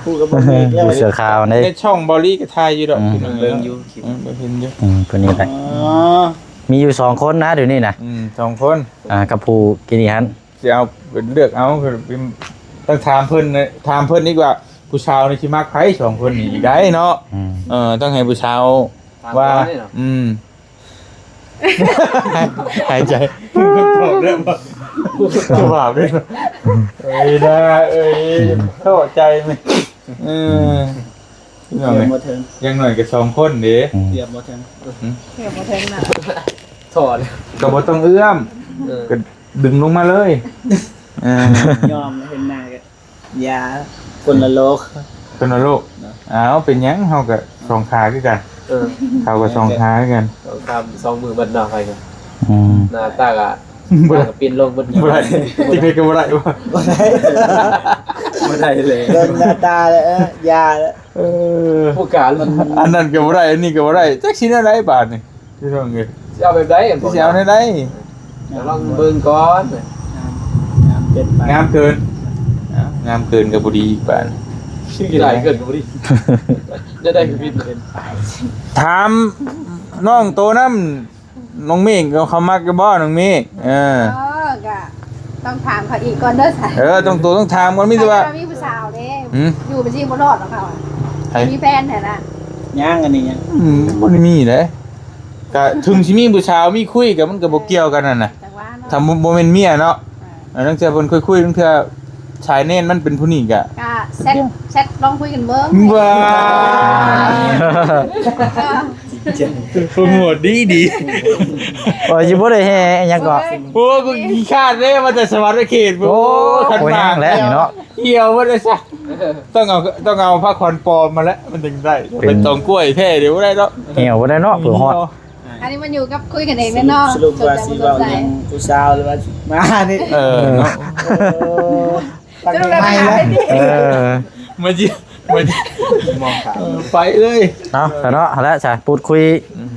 ຜູ້ກັບເບິ່ງເອກແລ້ວ ຜູ້ເສື້ອຂາວເດ້ ໃນຊ່ອງເບົາລີກໍຖ່າຍຢູ່ດອກ ອືມ ເບິ່ງຢູ່ຄລິບ ເອີ ເບິ່ງເຫັນຢູ່ ອືມ ຜູ້ນີ້ແຫຼະ ອໍ ມີຢູ່ສອງຄົນນະ ດຽວນີ້ນະ ອືມ ສອງຄົນ ອ່າ ກັບຜູ້ກີ້ນີ້ຫັ້ນ ຊິເອົາ ເລືອກເອົາ ເປັນ ຕ້ອງຖາມເພິ່ນ ຖາມເພິ່ນອີກວ່າ ຜູ້ສາວນີ້ຊິມັກໃຜ ສອງຄົນນີ້ໄດ້ເນາະ. ອືມ ເອີ ຕ້ອງໃຫ້ຜູ້ສາວ ຖາມ ວ່າ ກ່ອນເດ້ເນາະ. ອືມ ຫາຍໃຈ ຕອບແລ້ວບໍ່? ຈະບາບເດ້. ເອີຍ ໄດ້ ເອີຍ ເຂົ້າໃຈແມ່ນ. ເອີ ພີ່ນ້ອງເອີຍ ຢ່າງໜ້ອຍກໍສອງຄົນເດ້. ອືມ ເກືອບບໍ່ເຖິງ ອືມ ເກືອບບໍ່ເຖິງນະ ຖອດ ກໍບໍ່ຕ້ອງເອື້ອມ ເອີ ກໍດຶງລົງມາເລີຍ. ເອີ ຍອມ ເຫັນໜ້າກໍ ຢ່າ ຄົນລະໂລກ ຄົນລະໂລກເນາະ. ອ້າວ ເປັນຫຍັງ ເຮົາກໍສອງຂາຄືກັນ. ເອີ ເຮົາກໍສອງຂາຄືກັນ ສອງຂາ ສອງມືບັດໜ້າໄປກັນ. ອືມ ໜ້າຕາກໍ ບໍ່ໄດ້ ໜ້າກໍປິ່ນລົງເບິດ ບໍ່ໄດ້ ຈັ່ງໃດກໍບໍ່ໄດ້ ບໍ່ໄດ້ ບໍ່ໄດ້ເລີຍ ເບິ່ງໜ້າຕາແລ້ວ ເອີ ຢ່າແລ້ວ. ເອີ ຜູ້ການ ອັນນັ້ນກໍບໍ່ໄດ້ ອັນນີ້ກໍບໍ່ໄດ້ ຈັກຊິແນວໃດບາດນີ້. ພີ່ນ້ອງເອີຍ ຊິເອົາແບບໃດ ຊິເອົາແນວໃດ? ລອງເບິ່ງກ່ອນ. ງາມ ງາມເກີນໄປ ງາມເກີນ ອ່າ ງາມເກີນກໍບໍ່ດີອີກບາດ. ຊິຫຼາຍເກີນກໍບໍ່ດີ ຈະໄດ້ຄືຜິດ. ຖາມນ້ອງໂຕນຳ ນ້ອງເມກ ເຂົາມັກຢູ່ບໍ່ ນ້ອງເມກ? ເອີ ອໍ ກໍຕ້ອງຖາມເຂົາອີກກ່ອນເດີ. ເອີ ຕ້ອງ ໂຕຕ້ອງຖາມກ່ອນ ມີແຕ່ວ່າ ມີຜູ້ສາວເດ້. ຫືມ ຢູ່ໄປຊິບໍ່ລອດດອກເຂົາ ໃຜ ມີແຟນແທ້ນະ. ຍັງ ອັນນີ້ຍັງ ອືມ ບໍ່ໄດ້ມີເດ້. ກະເຖິງຊິມີຜູ້ສາວມີຄຸຍ ກະມັນກະບໍ່ກ່ຽວກັນຫັ້ນນະ ຈັ່ງວ່າເນາະ ຖ້າບໍ່ ບໍ່ແມ່ນເມຍເນາະ. ເອີ ລາງເທື່ອເພິ່ນຄຸຍໆ ລາງເທື່ອສາຍແນນມັນເປັນຜູ້ນີ້ກະ ກະແຊັດ ແຊັດລອງຄຸຍກັນເບິ່ງ. ວ້າ ໂປຣໂມດດີໆ ວ່າຊິບໍ່ໄດ້ແຫ່ຫຍັງເກາະ. ໂອ້ ກູຂີ້ຄ້ານເດ້ ມາແຕ່ສະຫວັນນະເຂດ. ໂອ້ ໂອ້ ຄັນ ໂອ້ຍ ມາແລ້ວນີ້ເນາະ ຫ່ຽວໝົດແລ້ວຊະ. ຕ້ອງເອົາ ຕ້ອງເອົາຜ້າຂວັນປອມມາແລ້ວ ມັນຈຶ່ງໄດ້ ເປັນ ເປັນຕອງກ້ວຍແທ້ເດ ບໍ່ໄດ້ດອກ ຫ່ຽວບໍ່ໄດ້ເນາະ ເພື່ອຮອດ. ອັນນີ້ມັນຢູ່ກັບ ຄຸຍກັນເອງແນ່ນອນ. ສະຫຼຸບວ່າຊິເວົ້າເລື່ອງຜູ້ສາວ ຫຼືວ່າຊິມານີ້? ເອີ ເນາະ ສະຫຼຸບວ່າຊິມາແລ້ວ. ເອີ ມາຈິ ມາຈິ ມອງຂາ ເອີ ໄປເລີຍ. ເອົາ ຊະເນາະ ຫັ້ນແຫຼະ ຊະ ພູດຄຸຍ ອືມ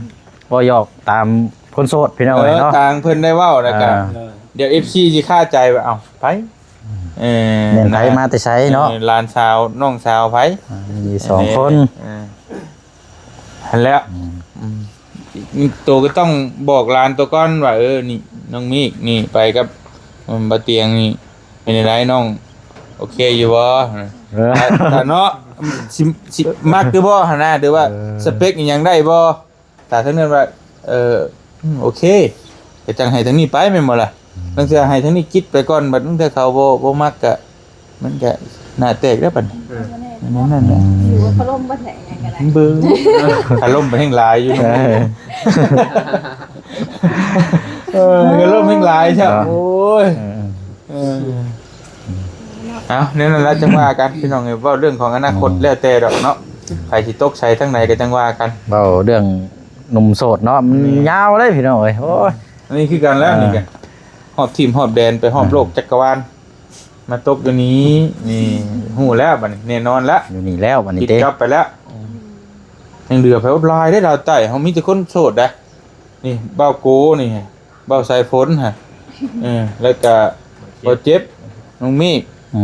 ເວົ້າຫຍອກຕາມຄົນໂສດ ພີ່ນ້ອງເອີຍເນາະ. ເອີ ທາງເພິ່ນໄດ້ເວົ້າແລ້ວກະ ອ່າ ດຽວເອັຟຊີຊິຄາໃຈວ່າ ເອົ້າ ໃຜ ເອີ ແມ່ນໃຜ ນະ ມາແຕ່ໃສເນາະ? ເອີ ຫຼານສາວ ນ້ອງສາວໃຜ? ອ່າ ມີສອງຄົນ ເອີ ຫັ້ນແຫຼະ. ອືມ ອືມ ໂຕກໍຕ້ອງບອກຫຼານໂຕກ່ອນວ່າ ເອີ ນີ້ ນ້ອງມີກ ນີ້ ໄປກັບ ອືມ ບ່າວຕຽງນີ້ ເປັນຈັ່ງໃດນ້ອງ ໂອເຄຢູ່ບໍ່? ເອີ ຖ້າ ຖ້າເນາະ ຊິ ຊິມັກຢູ່ບໍ່ຫັ້ນນະ ຫຼືວ່າ ເອີ ສະເປັກອີ່ຫຍັງໄດ້ບໍ່? ຖ້າທາງນັ້ນວ່າ ເອີ ອືມ ໂອເຄ ກໍຈັ່ງໃຫ້ທາງນີ້ໄປແມ່ນບໍ່ລະ? ອືມ ລາງເທື່ອໃຫ້ທາງນີ້ກິດໄປກ່ອນ ບັດລາງເທື່ອເຂົາບໍ່ ບໍ່ມັກກະ ມັນກະໜ້າແຕກແລ້ວບັດນີ້. ເອີ ນັ້ນແຫຼະ ອືມ ຢູ່ວ່າຄາລົມເບິດແຫຼະ ຫຍັງກໍໄດ້ ເບິ່ງ ຄາລົມໄປແຮ່ງຫຼາຍຢູ່. ເອີ ເອີ ຄາລົມແຮ່ງຫຼາຍຊະ. ເນາະ ໂອ້ຍ ເອີ ເອີ ເອົາ ແນວນັ້ນລະ ຈັ່ງວ່າກັນ ພີ່ນ້ອງເອີຍ ເວົ້າເລື່ອງຂອງອະນາຄົດ ອືມ ແລ້ວແຕ່ດອກເນາະ ໃຜຊິຕົກໃສທາງໃດກໍຈັ່ງວ່າກັນ. ເວົ້າເລື່ອງໜຸ່ມໂສດເນາະ ມັນ ແມ່ນ ຍາວເລີຍ ພີ່ນ້ອງເອີຍ. ໂອ້ຍ ອັນນີ້ຄືກັນແລ້ວ ອ່າ ນີ້ກະຮອບທີມຮອບແດນ ໄປຮອບໂລກ ອ່າ ຈັກກະວານ ມາຕົກຢູ່ນີ້ ນີ້ ຮູ້ແລ້ວບັດນີ້ ແນ່ນອນແລ້ວ ຢູ່ນີ້ແລ້ວບັດນີ້ ປິດ ເດ້ ຈັອບໄປແລ້ວ. ອືມ ຍັງເຫຼືອໃຜ? ໂອ້ ຫຼາຍເດ້ ລາວໃຕ້ເຮົາມີແຕ່ຄົນໂສດເດ້. ນີ້ ບ່າວໂກ ນີ້ ບ່າວສາຍຝົນຫັ້ນ ເອີ ແລ້ວກະບ່າວເຈັບ ນ້ອງມີກ. ອື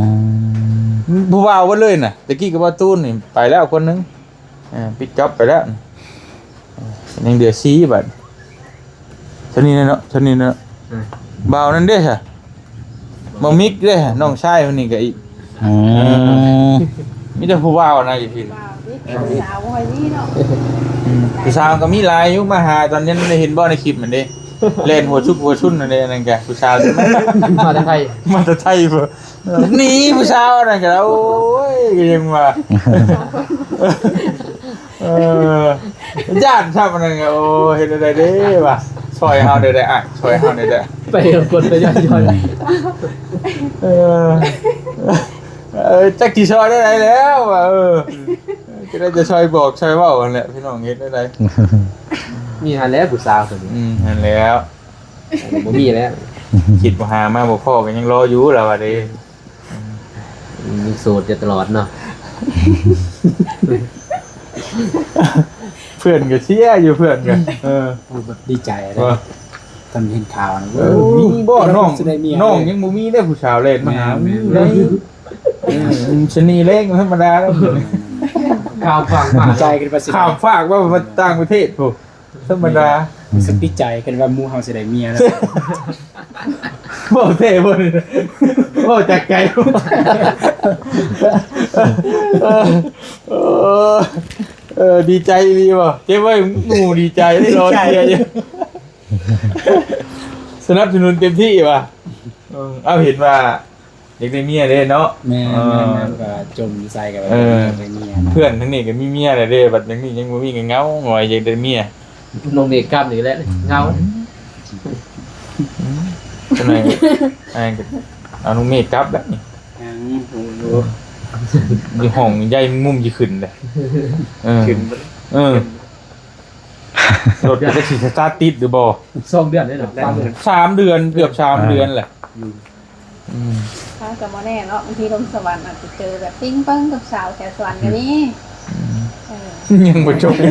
ມ ຜູ້ບ່າວເບິດເລີຍນະ ແຕ່ກີ້ກໍບ່າວຕູນນີ້ໄປແລ້ວຄົນໜຶ່ງ ເອີ ປິດຈັອບໄປແລ້ວ ຍັງເຫຼືອສີ່ບັດ. ເທົ່ານີ້ແຫຼະເນາະ ເທົ່ານີ້ແຫຼະເນາະ. ອືມ ບ່າວນັ້ນເດ້ຊະ ບ່າວມິກເດ້ ນ້ອງຊາຍຄົນນີ້ກໍອີກ. ອືມ ເອີ ມີແຕ່ຜູ້ບ່າວນະຢູ່ພີ້ ບ່າວເດ້ ສາວບໍ່ຄ່ອຍມີເນາະ. ອືມ ຜູ້ສາວກໍມີຫຼາຍຢູ່ ມາຫາຕອນເຢັນ ໄດ້ເຫັນບໍ່ໃນຄລິບມັນເດ້ ແລ່ນຫົວຊຸກຫົວຊຸນນັ້ນເດ້. ອັນນັ້ນກະຜູ້ສາວ ມາແຕ່ໄທ ມາແຕ່ໄທພຸ້ນ. ໜີຜູ້ສາວອັນນັ້ນກໍ ໂອ້ຍ ກໍຍັງວ່າ ເອີ ຢ້ານຊ້ຳອັນນັ້ນກໍ ໂອ້ ເຮັດແນວໃດເດ້ວ່າ ຊ່ອຍເຮົາແດ່ອ້າຍ ຊ່ອຍເຮົາແດ່. ໄປກັບຄົນໄປຍ້ອນ ເອີ ເອີ ຈັກຊິຊ່ອຍແນວໃດແລ້ວວ່າ ເອີ ຈະໄດ້ແຕ່ຊ່ອຍບອກຊ່ອຍເວົ້າຫັ້ນແຫຼະ ພີ່ນ້ອງ ເຮັດແນວໃດ. ມີຫັ້ນແຫຼະຜູ້ສາວຄົນນີ້. ອືມ ຫັ້ນແຫຼະ ບໍ່ມີແລ້ວ ຄິດບໍ່ຫາມາບໍ່ພໍ້ກໍຍັງລໍຢູ່ລະວ່າເດ້. ອືມ ຍັງໂສດຢູ່ຕະຫຼອດເນາະ. ເພື່ອນກໍເຊຍຢູ່ ເພື່ອນກໍ ເອີ ໂອ້ ແບບດີໃຈເດ້ ວ່າ ຕອນເຫັນຂ່າວນະ. ເອີ ໂອ້ ມີບໍ່ນ້ອງ ນ້ອງຍັງບໍ່ມີເດ້ຜູ້ສາວແລ່ນມາຫາ. ແມ່ນໆ ມີໄດ໋ ເອີ ສະເໜ່ແຮງ ທຳມະດາແລ້ວ ຂ້າມຟາກມາ ດີໃຈຂຶ້ນໄປ ຂ້າມຟາກວ່າມາຕ່າງປະເທດພຸ້ນ. ທຳມະດາ ຮູ້ສຶກດີໃຈກັນວ່າໝູ່ເຮົາຊິໄດ້ເມຍແລ້ວ. ບໍ່ແທ້ບໍ່ນີ້. ເວົ້າຈາກໃຈ. ເອີ ເອີ ເອີ ດີໃຈອີ່ຫຼີບໍ່? ເກັບໄວ້ໝູ່ດີໃຈ ລໍເຊຍຢູ່. ສະໜັບສະໜູນເຕັມທີ່ວ່າ. ເອີ ເອົາ ເຫັນວ່າຢາກໄດ້ເມຍເດ້ເນາະ. ແມ່ນ ເອີ ແມ່ນ ແມ່ນ ກໍຈົ່ມໃສ່ກັນວ່າ ເອີ ຢາກໄດ້ເມຍນະ. ເພື່ອນທາງນີ້ກໍມີເມຍແລ້ວເດ້ ບັດທາງນີ້ຍັງບໍ່ມີກໍເຫງົາຫງອຍ ຢາກໄດ້ເມຍ. ນ້ອງເມກກັບນີ້ແຫຼະເຫງົາ. ອືມ ຈັ່ງໃດ ອ້າຍກໍເອົານ້ອງເມກກັບແລ້ວນີ້. ຍັງ ຢູ່ຫ້ອງໃຫຍ່ມຸມຊິຂຶ້ນເດ້. ເອີ ຂຶ້ນ ເອີ ລົດກໍຈັກຊິສະຕາດຕິດຫຼືບໍ່. ສອງເດືອນເດ້ເນາະ ສາມເດືອນ ສາມເດືອນ ເກືອບສາມເດືອນແຫຼະ. ອືມ ອືມ ຖ້າກໍບໍ່ແນ່ເນາະ ບາງທີລົງສະຫວັນອາດຈະເຈີແບບປິງເປິງກັບສາວແຖວສະຫວັນກໍມີ. ອືມ ເອີ ຍັງບໍ່ຈົບ ເຮົາ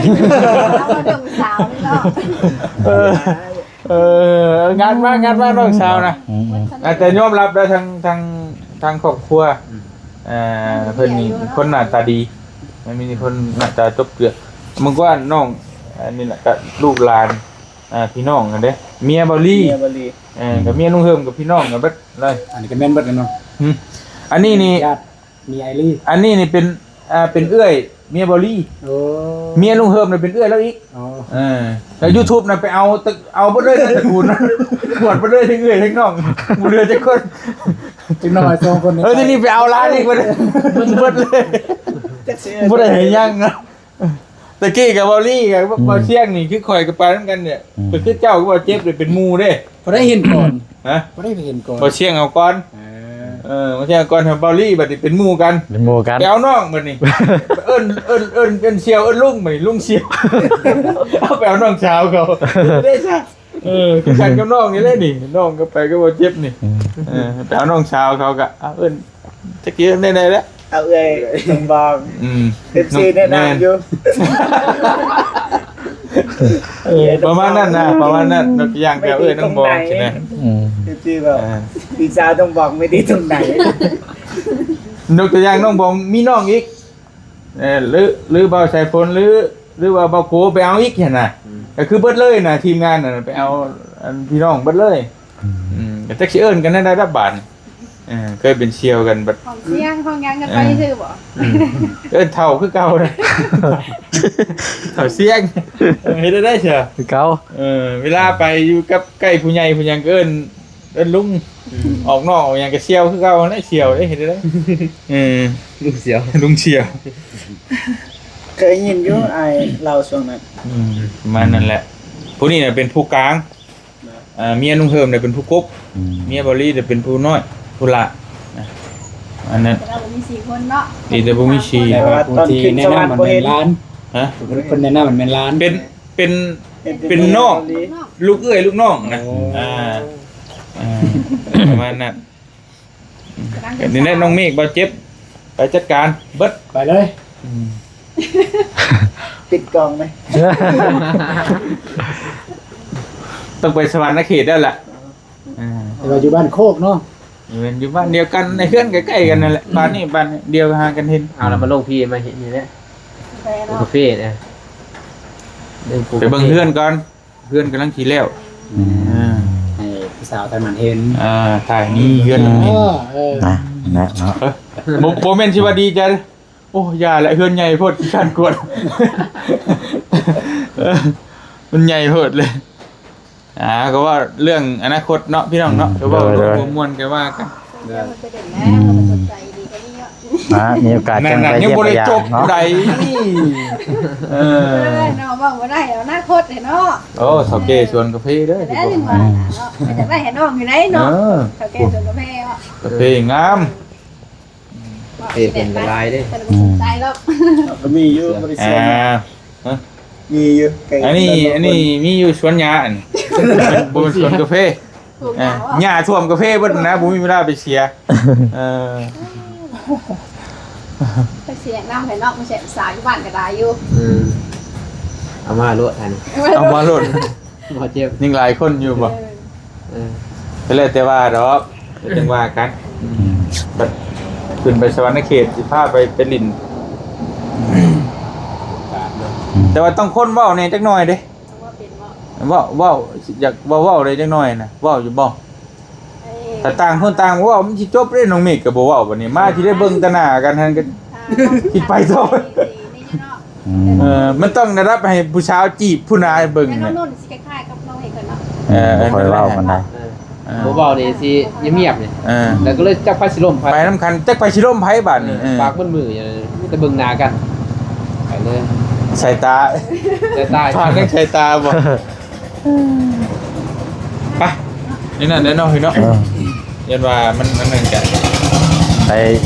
ມາເລື່ອງສາວນີ້ເນາະ. ເອີ ເອີ ງານມາ ງານມາ ນ້ອງສາວນະ. ອືມໆ ອາ ແຕ່ຍອມຮັບໄດ້ ທາງ ທາງ ທາງຄອບຄົວ ອືມ ເອີ ເພິ່ນນີ້ຄົນໜ້າຕາດີ ມັນມີຄົນໜ້າຕາຈົບເກືອ. ເມື່ອກ່ອນນ້ອງ ອັນນີ້ລະ ກະລູກຫຼານ ອ່າ ພີ່ນ້ອງກັນເດ້ ເມຍເບົາລີ ເມຍເບົາລີ ເອີ ອືມ ກັບເມຍລຸງເຮີມ ກັບພີ່ນ້ອງກັນເບິດເລີຍ. ອັນນີ້ກໍແມ່ນເບິດແລ້ວເນາະ. ຫືມ ອັນນີ້ນີ້ ຍາດເມຍອ້າຍລີ. ອັນນີ້ນີ້ເປັນ ອ່າ ເປັນເອື້ອຍເມຍເບົາລີ. ໂອ້ ເມຍລຸງເຮີມນະເປັນເອື້ອຍລາວອີກ. ອໍ ເອີ ແລ້ວຢູທູບນະໄປເອົາ ເອົາເບິດເລີຍນະ ຕະກູນ ກວດເບິດເລີຍ ທັງເອື້ອຍທັງນ້ອງ ບໍ່ເຫຼືອຈັກຄົນ. ຈັກໜ້ອຍສອງຄົນ ເອີ ທີນີ້ໄປເອົາຫຼານອີກເບິດ ເບິດເລີຍ ຈັກຊິບໍ່ໄດ້ໃຫ້ຍັງນະ. ຕະກີ້ກັບເບົາລີກັບ ອືມ ເບົາຊຽງນີ້ ຄືຂ້ອຍກໍໄປນຳກັນເດ້ ອືມ ກໍຄືເຈົ້າກັບເບົາເຈັບເດ້ ເປັນໝູ່ເດ້. ບໍ່ໄດ້ເຫັນກ່ອນ ຮະ ບໍ່ໄດ້ເຫັນກ່ອນ ເບົາຊຽງເອົາກ່ອນ. ເອີ ເອີ ເບົາຊຽງເອົາກ່ອນ ເບົາລີບັດນີ້ເປັນໝູ່ກັນ ເປັນໝູ່ກັນ ໄປເອົານ້ອງບັດນີ້ ເອີ້ນ ເອີ້ນ ເອີ້ນ ເອີ້ນສ່ຽວ ເອີ້ນລຸງບັດນີ້ ລຸງສ່ຽວ ເອົາໄປເອົານ້ອງສາວເຂົາເດ້ຊະ. ເອີ ຄືກັນກັບນ້ອງນີ້ແຫຼະນີ້ ນ້ອງກໍໄປກັບເບົາເຈັບນີ້. ອືມ ເອີ ໄປເອົານ້ອງສາວເຂົາກໍ ເອົາເອີ້ນ ຈັກຊິເອີ້ນແນວໃດແຫຼະ ເອົາເອື້ອຍສົມບອງ. ອືມ ເອັຟຊີແນະນຳຢູ່. ເອີ ປະມານນັ້ນນະ ປະມານນັ້ນ ຍົກຕົວຢ່າງແບບເອື້ອຍນ້ອງບອງຊີ້ນະ. ອືມ ເອັຟຊີແບບ ອ່າ ພີ່ສາວນ້ອງບອງໄມ່ດີຕົງໃດ ຍົກຕົວຢ່າງນ້ອງບອງມີນ້ອງອີກ ເອີ ຫຼື ຫຼືບ່າວສາຍຝົນ ຫຼື ຫຼືວ່າບ່າວໂກໄປເອົາອີກຫັ້ນນະ. ອືມ ກໍຄືເບິດເລີຍນະ ທີມງານນັ້ນໄປເອົາ ອັນ ພີ່ນ້ອງເບິດເລີຍ. ອືມ ອືມ ກໍຈັກຊິເອີ້ນກັນແນວໃດລະບາດນີ້. ເອີ ເຄີຍເປັນສ່ຽວກັນບັດ ຫ້ອງສຽງຫ້ອງຫຍັງກັນໄປ ອ່າ ຊື່ບໍ່? ອືມ ເອີ້ນເຖົ້າຄືເກົ່ານະ ເຖົ້າສຽງ. ເອີ ເຮັດໄດ້ຊະ ຄືເກົ່າ. ເອີ ເວລາໄປຢູ່ກັບໃກ້ຜູ້ໃຫຍ່ຜູ້ຫຍັງກໍເອີ້ນ ເອີ້ນລຸງ. ອືມ ອອກນອກອອກຫຍັງກໍສ່ຽວຄືເກົ່າຫັ້ນແຫຼະ ສ່ຽວເດ້ ເຮັດໄດ້. ເອີ ລຸງສ່ຽວ ລຸງສ່ຽວ ເຄີຍໄດ້ຍິນຢູ່ ອ້າຍເລົ່າຊ່ວງນັ້ນ. ອືມ ປະມານນັ້ນແຫຼະ. ຜູ້ນີ້ນະເປັນຜູ້ກາງ ເນາະ ເອີ ເມຍລຸງເຮີມນະເປັນຜູ້ກົກ. ອືມ ເມຍເບົາລີນະເປັນຜູ້ນ້ອຍ ຜູ້ຫຼ້ານະ ອັນນັ້ນ. ແຕ່ວ່າບໍ່ມີສີ່ຄົນເນາະ ດີແຕ່ບໍ່ມີສີ່ ແຕ່ວ່າຕອນຂຶ້ນສະຫວັນບໍ່ເຫັນ. ຮະ ເພິ່ນແນະນຳມັນແມ່ນຫຼານ ເປັນ ເປັນ ເປັນນ້ອງ ລູກເອື້ອຍລູກນ້ອງນະ. ໂອ້ ອ່າ ອ່າ ປະມານນັ້ນ. ນີ້ແຫຼະນ້ອງເມກ ບ່າວເຈັບ ໄປຈັດການເບິດ ໄປເລີຍ. ອືມ ປິດກ້ອງເລີຍ ຕ້ອງໄປສະຫວັນນະເຂດແລ້ວລະ. ເອີ ແຕ່ວ່າຢູ່ບ້ານໂຄກເນາະ. ແມ່ນ ຢູ່ບ້ານດຽວກັນ ໃນເຮືອນໃກ້ໆກັນນັ້ນແຫຼະ ບ້ານນີ້ບ້ານດຽວຫາກັນເຫັນ. ເອົາລະມາລົງພີ້ມາເຮັດນີ້ແຫຼະ ໄປເນາະ ກາເຟ. ເອີ ໄປເບິ່ງເຮືອນກ່ອນ ເຮືອນກຳລັງຊິແລ້ວ. ອືມ ອ່າ ໃຫ້ຜູ້ສາວທາງນັ້ນເຫັນ. ອ່າ ຖ່າຍນີ້ເຮືອນຫຼັງນີ້. ເອີ ນະ ນະເນາະ. ເອີ ບໍ່ ບໍ່ແມ່ນຊິວ່າດີໃຈ ໂອ້ ຢ່າແຫຼະ ເຮືອນໃຫຍ່ໂພດ ຂີ້ຄ້ານກວດ. ເອີ ມັນໃຫຍ່ໂພດເລີຍ. ອ່າ ກໍເວົ້າເລື່ອງອະນາຄົດເນາະ ພີ່ນ້ອງເນາະ. ອືມ ກໍເວົ້າ ໂດຍ ລົມ ໂດຍ ມ່ວນໆ ກໍວ່າກັນ. ໂດຍ ອືມ ອ່າ ມີໂອກາດຈັ່ງໄປຢ້ຽມໄປຢາມເນາະ. ເອີ ເນາະ ເວົ້າບໍ່ໄດ້ ອະນາຄົດເນາະ. ໂອ້ ເຖົ້າແກ່ສວນກາເຟເດີ ແລ້ວ ອືມ ເນາະ ຢາກໄດ້ໃຫ້ນ້ອງຢູ່ໃດເນາະ. ເອີ ເຖົ້າແກ່ສວນກາເຟເນາະ ກາເຟງາມ. ເອີ ເປັນຫຼາຍເດ້ ແຕ່ບໍ່ສົນໃຈດອກ. ກໍມີຢູ່ ບໍ່ໄດ້ເສຍ. ອ່າ ຮະ ມີຢູ່ ອັນນີ້ ອັນນີ້ມີຢູ່ສວນຫຍ້າ ອັນນີ້ບໍ່ແມ່ນສວນກາເຟ. ອ່າ ຫຍ້າຖ້ວມກາເຟເບິດນະ ບໍ່ມີເວລາໄປເສຍ. ເອີ ໄປຊິແນະນຳໃຫ້ເນາະ ບໍ່ໃຊ່ສາວຢູ່ບ້ານກໍໄດ້ຢູ່. ອືມ ເອົາມາໂລດ ອັນນີ້ ເອົາມາໂລດ. ບໍ່ເຈັບ ຍັງຫຼາຍຄົນຢູ່ບໍ່? ເອີ ເອີ ກໍແລ້ວແຕ່ວ່າດອກ ກໍຈັ່ງວ່າກັນ. ອືມ ບັດຂຶ້ນໄປສະຫວັນນະເຂດ ຊິພາໄປ ໄປຫຼິ້ນ. ອືມ ແຕ່ວ່າຕ້ອງຄົນເວົ້າແດ່ຈັກໜ້ອຍເດ້. ເວົ້າເປັນບໍ່? ເວົ້າ ເວົ້າ ຢາກເວົ້າ ເວົ້າໄດ້ຈັກໜ້ອຍນະ ເວົ້າຢູ່ບໍ່? ເອີ ຖ້າຕ່າງຄົນຕ່າງເວົ້າ ມັນຊິຈົບເດ້. ນ້ອງເມກກໍບໍ່ເວົ້າ ບັດນີ້ມາຊິໄດ້ເບິ່ງແຕ່ໜ້າກັນຫັ້ນ ກໍຊິໄປຕໍ່. ອືມ ເອີ ມັນຕ້ອງໄດ້ຮັບໃຫ້ຜູ້ສາວຈີບຜູ້ນາຍເບິ່ງ. ແຕ່ນ້ອງ ແຫຼະ ນົນຊິຄ້າຍໆກັບນ້ອງເອກເນາະ. ເອີ ບໍ່ຄ່ອຍເວົ້າປານໃດ. ເອີ ເອີ ບໍ່ເວົ້ານີ້ຊິງຽບໆນີ້. ເອີ ແລ້ວກໍເລີຍຈັກໃຜຊິລົມໃຜ ໄປນຳກັນ ຈັກໃຜຊິລົມໃຜບາດນີ້. ເອີ ເອີ ປາກເບິດມື້ຢູ່ ມີແຕ່ເບິ່ງໜ້າກັນ ໄປເລີຍ. ສາຍຕາ ສາຍຕາ ຜ່ານທາງສາຍຕາບໍ່? ໄປ ນີ້ນັ້ນແຫຼະເນາະ ພີ່ເນາະ. ເອີ ຢ້ານວ່າມັນ ມັນນັ້ນກະ ໄປ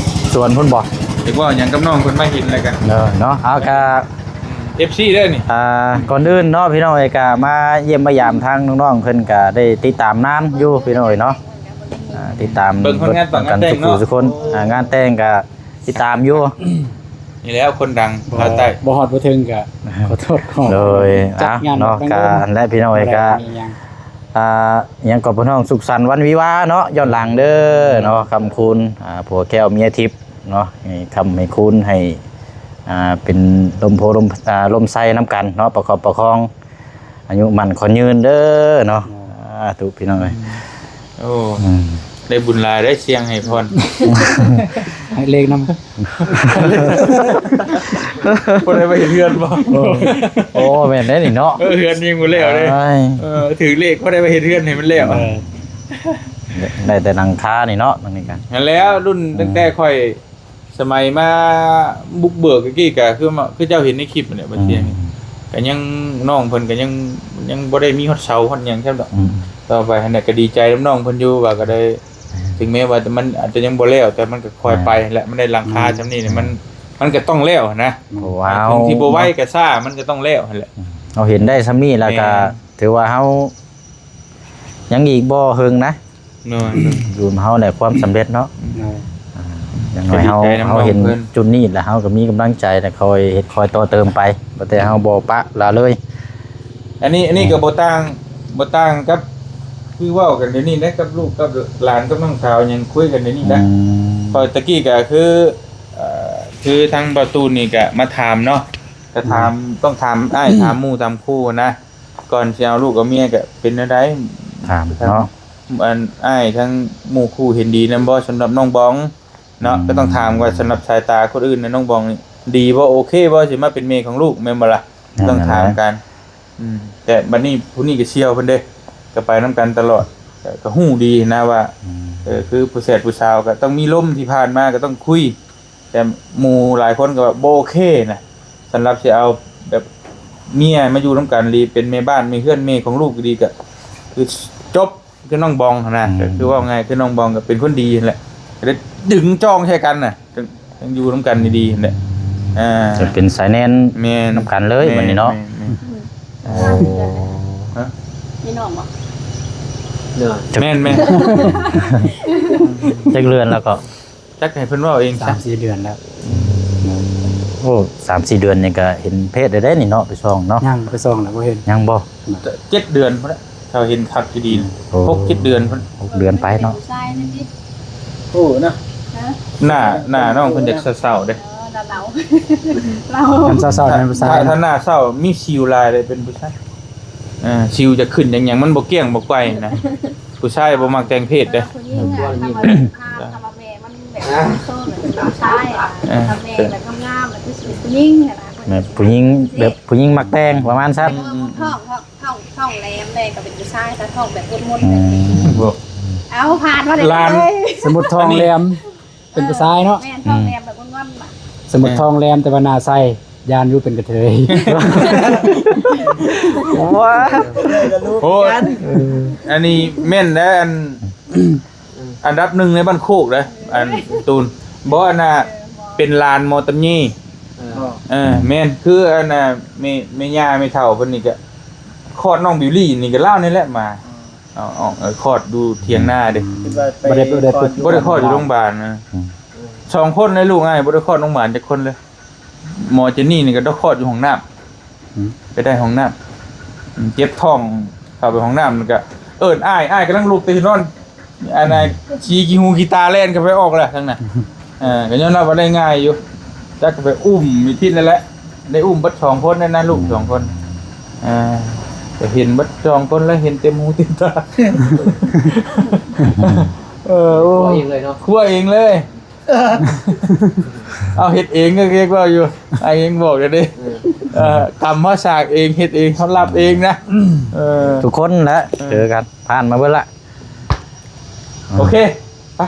ສວນພຸ້ນບໍ່? ຢາກເວົ້າຫຍັງກັບນ້ອງເພິ່ນ ມາເຫັນແລ້ວກະ ເອີ ເນາະ. ເອົາ ກະ ເອັຟຊີເດີນີ້. ອ່າ ກ່ອນອື່ນເນາະ ພີ່ນ້ອງເອີຍ ກະມາຢ້ຽມມາຢາມທາງນ້ອງໆ ເພິ່ນກະໄດ້ຕິດຕາມນານຢູ່ ພີ່ນ້ອງເອີຍເນາະ. ອ່າ ຕິດຕາມເບິ່ງຜົນງານ ເບິ່ງງານແຕ່ງເນາະ. ນຳກັນສູ່ຜູ້ສູ່ຄົນ. ອ່າ ງານແຕ່ງກະຕິດຕາມຢູ່. ນີ້ແຫຼະຄົນດັງ ບໍ່ ພາກໃຕ້ ບໍ່ຮອດບໍ່ເຖິງກະຂໍໂທດຂໍ ໂດຍ ຈັດງານ ເອົາເນາະ ແບບ ກະ ນັ້ນແຫຼະ ພີ່ນ້ອງເອີຍ ກະ ບໍ່ໄດ້ມີຫຍັງ ອ່າ ຫຍັງກໍ ພີ່ນ້ອງ ສຸກສັນວັນວິວາເນາະ ຍ້ອນຫຼັງເດີເນາະ. ອືມ ຄຳຄູນ ອ່າ ຜົວແກ້ວເມຍທິບເນາະ ໃຫ້ຄຳໃຫ້ຄູນ ໃຫ້ ອ່າ ເປັນລົມໂພລົມ ອ່າ ລົມໄຊນຳກັນເນາະ ປະຄອບປະຄອງ ອາຍຸໝັ້ນຂວັນຍືນເດີເນາະ. ໂອ້ ສາທຸ ພີ່ນ້ອງເອີຍ. ໂອ້ ອືມ ໄດ້ບຸນຫຼາຍ ໄດ້ສຽງໃຫ້ພອນ ໃຫ້ເລກນຳ ບໍ່ໄດ້ໄປເຮັດເຮືອນບໍ່? ໂອ້ ໂອ້ ແມ່ນໄດ໋ນີ້ເນາະ. ເອີ ເຮືອນຍັງບໍ່ແລ້ວເດ້. ເອີ ຖືກເລກບໍ່ໄດ້ໄປເຮັດເຮືອນໃຫ້ມັນແລ້ວ. ເອີ ໄດ້ແຕ່ຫຼັງຄານີ້ເນາະ ຫຼັງນີ້ກະ ຫັ້ນແຫຼະ. ລຸ້ນ ອືມ ຕັ້ງແຕ່ຂ້ອຍ ສະໄໝມາບຸກເບີກຕະກີ້ກະຄື ຄືເຈົ້າເຫັນໃນຄລິບຫັ້ນແຫຼະ ບໍ່ເສັງ ອືມ ກະຍັງ ນ້ອງເພິ່ນກະຍັງ ຍັງບໍ່ໄດ້ມີຮອດເສົາຮອດຫຍັງຊ້ຳດອກ. ອືມ ຕໍ່ໄປຫັ້ນນະ ກະດີໃຈນຳນ້ອງເພິ່ນຢູ່ ວ່າກະໄດ້ ອືມ ເຖິງແມ້ວ່າມັນອາດຈະຍັງບໍ່ແລ້ວ ແຕ່ມັນກະຄ່ອຍໄປແຫຼະ. ອືມ ມັນໄດ້ຫຼັງຄາ ອືມ ຊ່ຳນີ້ ອືມ ມັນ ມັນກະຕ້ອງແລ້ວຫັ້ນນະ. ເອີ ເຖິງຊິບໍ່ໄວກະຊ້າ ມັນກະຕ້ອງແລ້ວຫັ້ນແຫຼະ. ອືມ ເຮົາເຫັນໄດ້ຊ່ຳນີ້ແລ້ວກະ ແມ່ນ ຖືວ່າເຮົາ ຍັງອີກບໍ່ເຫິງນະ. ໂດຍ ໂດຍ ຢູ່ນຳເຮົາແຫຼະຄວາມສຳເລັດເນາະ. ໂດຍ ອ່າ ຢ່າງໜ້ອຍເຮົາ ກໍດີໃຈນຳນ້ອງເພິ່ນ ເຮົາເຫັນຈຸດນີ້ແລ້ວ ເຮົາກໍມີກຳລັງໃຈ ແລ້ວຄ່ອຍເຮັດຄ່ອຍຕໍ່ເຕີມໄປ ບໍ່ແຕ່ເຮົາບໍ່ປະລະເລີຍ. ອັນນີ້ ອັນນີ້ກໍບໍ່ຕ່າງ ບໍ່ຕ່າງກັບ ຄືເວົ້າກັນດຽວນີ້ນະ ກັບລູກກັບຫຼານກັບນ້ອງສາວຫຍັງຄຸຍກັນດຽວນີ້ນະ. ອືມ ເພາະຕະກີ້ກໍຄື ເອີ ຄືທາງບ່າວຕູນນີ້ກໍມາຖາມເນາະ ກໍຖາມ ອືມ ຕ້ອງຖາມອ້າຍ ອືມ ຖາມໝູ່ຖາມຄູ່ນະ. ກ່ອນຊິເອົາລູກເອົາເມຍກໍເປັນແນວໃດ? ຖາມເນາະ ອັນອ້າຍທັງໝູ່ຄູ່ເຫັນດີນຳບໍ່ ສຳລັບນ້ອງບອງເນາະ? ອືມ ກໍຕ້ອງຖາມວ່າສຳລັບສາຍຕາຄົນອື່ນນະ ນ້ອງບອງນີ້ດີບໍ່ ໂອເຄບໍ່ ຊິມາເປັນແມ່ຂອງລູກ ແມ່ນບໍ່ລະ? ແມ່ນ ຕ້ອງຖາມກັນ. ນັ້ນແຫຼະ ອືມ ແຕ່ບັດນີ້ຜູ້ນີ້ກໍສ່ຽວເພິ່ນເດ້ ກໍໄປນຳກັນຕະຫຼອດ ກໍ ກໍຮູ້ດີນະວ່າ ອືມ ເອີ ຄືຜູ້ແຊດຜູ້ສາວກໍຕ້ອງມີລົມ ທີ່ຜ່ານມາກໍຕ້ອງຄຸຍ. ແຕ່ໝູ່ຫຼາຍຄົນກໍວ່າບໍ່ໂອເຄນະ ສຳລັບຊິເອົາແບບເມຍມາຢູ່ນຳກັນ ຫຼືເປັນແມ່ບ້ານແມ່ເຮືອນແມ່ຂອງລູກດີ ກໍຄືຈົບ ຄືນ້ອງບອງຫັ້ນນະ. ອືມ ກໍຄືເວົ້າງ່າຍ ຄືນ້ອງບອງກໍເປັນຄົນດີຫັ້ນແຫຼະ ກໍໄດ້ດຶງຈອງໃສ່ກັນນະ ຈັ່ງ ຈັ່ງຢູ່ນຳກັນດີໆຫັ້ນແຫຼະ. ອ່າ ຈະເປັນສາຍແໜ້ນ ແມ່ນ ນຳກັນເລີຍ ແມ່ນ ບັດນີ້ເນາະ. ແມ່ນ ແມ່ນ ໂອ້ ຮະ ມີນ້ອງບໍ່? ເດືອນ ແມ່ນໆ ຈັກເດືອນແລ້ວກໍ ຈັກໃຫ້ເພິ່ນເວົ້າເອງຊະ ສາມສີ່ເດືອນແລ້ວ. ໂອ້ ສາມສີ່ເດືອນນີ້ກໍເຫັນເພດໄດ້ເດ້ນີ້ເນາະ ໄປສ່ອງເນາະ. ຍັງ ໄປສ່ອງແລ້ວບໍ່ເຫັນ ຍັງບໍ່? ເຈັດເດືອນພຸ້ນແຫຼະ ເຂົາເຫັນຄັກຢູ່ດີ. ໂອ້ ຫົກເຈັດເດືອນພຸ້ນ ຫົກເດືອນໄປເນາະ. ຜູ້ຊາຍນີ້ຕິ ໂອ້ນະ ຮະ ໜ້າ ໜ້ານ້ອງເພິ່ນຢາກເຊົາໆເດ້. ເອີ ລາວ ລາວ ຄັນເຊົາໆແມ່ນຜູ້ຊາຍ ຖ້າ ຖ້າໜ້າເຊົາມີສິວຫຼາຍເດ້ ເປັນຜູ້ຊາຍ. ອ່າ ສິວຈະຂຶ້ນຫຍັງໆ ມັນບໍ່ກ້ຽງບໍ່ໄກວນະ. ຜູ້ຊາຍບໍ່ມັກແຕ່ງເພດເດ້. ຜູ້ຍິງອະ ຄຳວ່າ ຄຳວ່າແມ່ມັນແບບໂຕເປັນຜູ້ຊາຍອະ ເອີ ຄຳແມ່ແບບງາມໆ ແບບຄືຊິເປັນຜູ້ຍິງຫັ້ນນະ. ແມ່ນ ຜູ້ຍິງແບບຜູ້ຍິງມັກແຕ່ງປະມານຊັ້ນ. ເອີ ທ້ອງ ທ້ອງ ທ້ອງ ທ້ອງແຫຼມແດ່ກໍເປັນຜູ້ຊາຍ ຖ້າທ້ອງແບບມົດໆ ອືມ ແບບນີ້ ບໍ່ ເອົາ ຜ່ານມາໄດ້ເລີຍ. ສົມມຸດທ້ອງແຫຼມ ເປັນຜູ້ຊາຍເນາະ. ແມ່ນ ທ້ອງແຫຼມແບບງອນໆ ສົມມຸດ ເອີ ທ້ອງແຫຼມແຕ່ວ່າໜ້າໃສ ຢ້ານຢູ່ເປັນກະເທີຍ. ວ້າ ໂອ້ຍ ເອີ ອັນນີ້ແມ່ນແລ້ວ ອັນ ອັນດັບໜຶ່ງໃນບ້ານໂຄກເດ້ ອັນຕູນ ບໍ່ ອັນນ່າ ເປັນຫຼານໝໍຕຳເຍ. ເອີ ເອີ ແມ່ນ ຄືອັນນ່າ ແມ່ ແມ່ຍ່າແມ່ເຖົ້າເພິ່ນນີ້ກະຄອດນ້ອງບິວລີນີ້ກະລາວນີ້ແຫຼະ ມາ ເອົາ ເອົາ ເອີ ຄອດຢູ່ຖຽງນາເດ້. ບໍ່ໄດ້ ບໍ່ໄດ້ ບໍ່ໄດ້ຄອດຢູ່ໂຮງບານນະ. ອືມ ສອງຄົນເລີຍລູກອ້າຍ ບໍ່ໄດ້ຄອດໂຮງບານຈັກຄົນເລີຍ. ໝໍເຈນນີ້ນີ້ກໍໄດ້ຄອດຢູ່ຫ້ອງນ້ຳ. ອືມ ໄປໄດ້ຫ້ອງນ້ຳ ອືມ ເຈັບທ້ອງ ເຂົ້າໄປຫ້ອງນ້ຳ ມັນກໍເອີ້ນອ້າຍ ອ້າຍກຳລັງລຸກແຕ່ທີ່ນອນ ອັນນັ້ນຂີ້ຂີ້ຫູຂີ້ຕາແລ່ນເຂົ້າໄປອອກແລ້ວທາງນັ້ນ. ເອີ ກໍຍອມຮັບວ່າໄດ້ງ່າຍຢູ່ ຈັກກໍໄປອຸ້ມຢູ່ທິດນັ້ນແຫຼະ ໄດ້ອຸ້ມເບິດສອງຄົນນັ້ນນະ ລູກສອງຄົນ. ອືມ ເອີ ກໍເຫັນເບິດສອງຄົນແລ້ວ ເຫັນເຕັມຫູເຕັມຕາ. ເອີ ໂອ້ ຄົວເອງເລີຍເນາະ ຄົວເອງເລີຍ. ເອົາ ເຮັດເອງກໍເຮັດວ່າຢູ່ ອ້າຍເອງບອກເດ້ ເອີ ເອີ ກຳມາສາກເອງ ເຮັດເອງ ເຮົາຮັບເອງນະ. ເອີ ທຸກຄົນແຫຼະ ເອີ ເຈີກັນ ຜ່ານມາເບິດລະ. ໂອເຄ ໄປ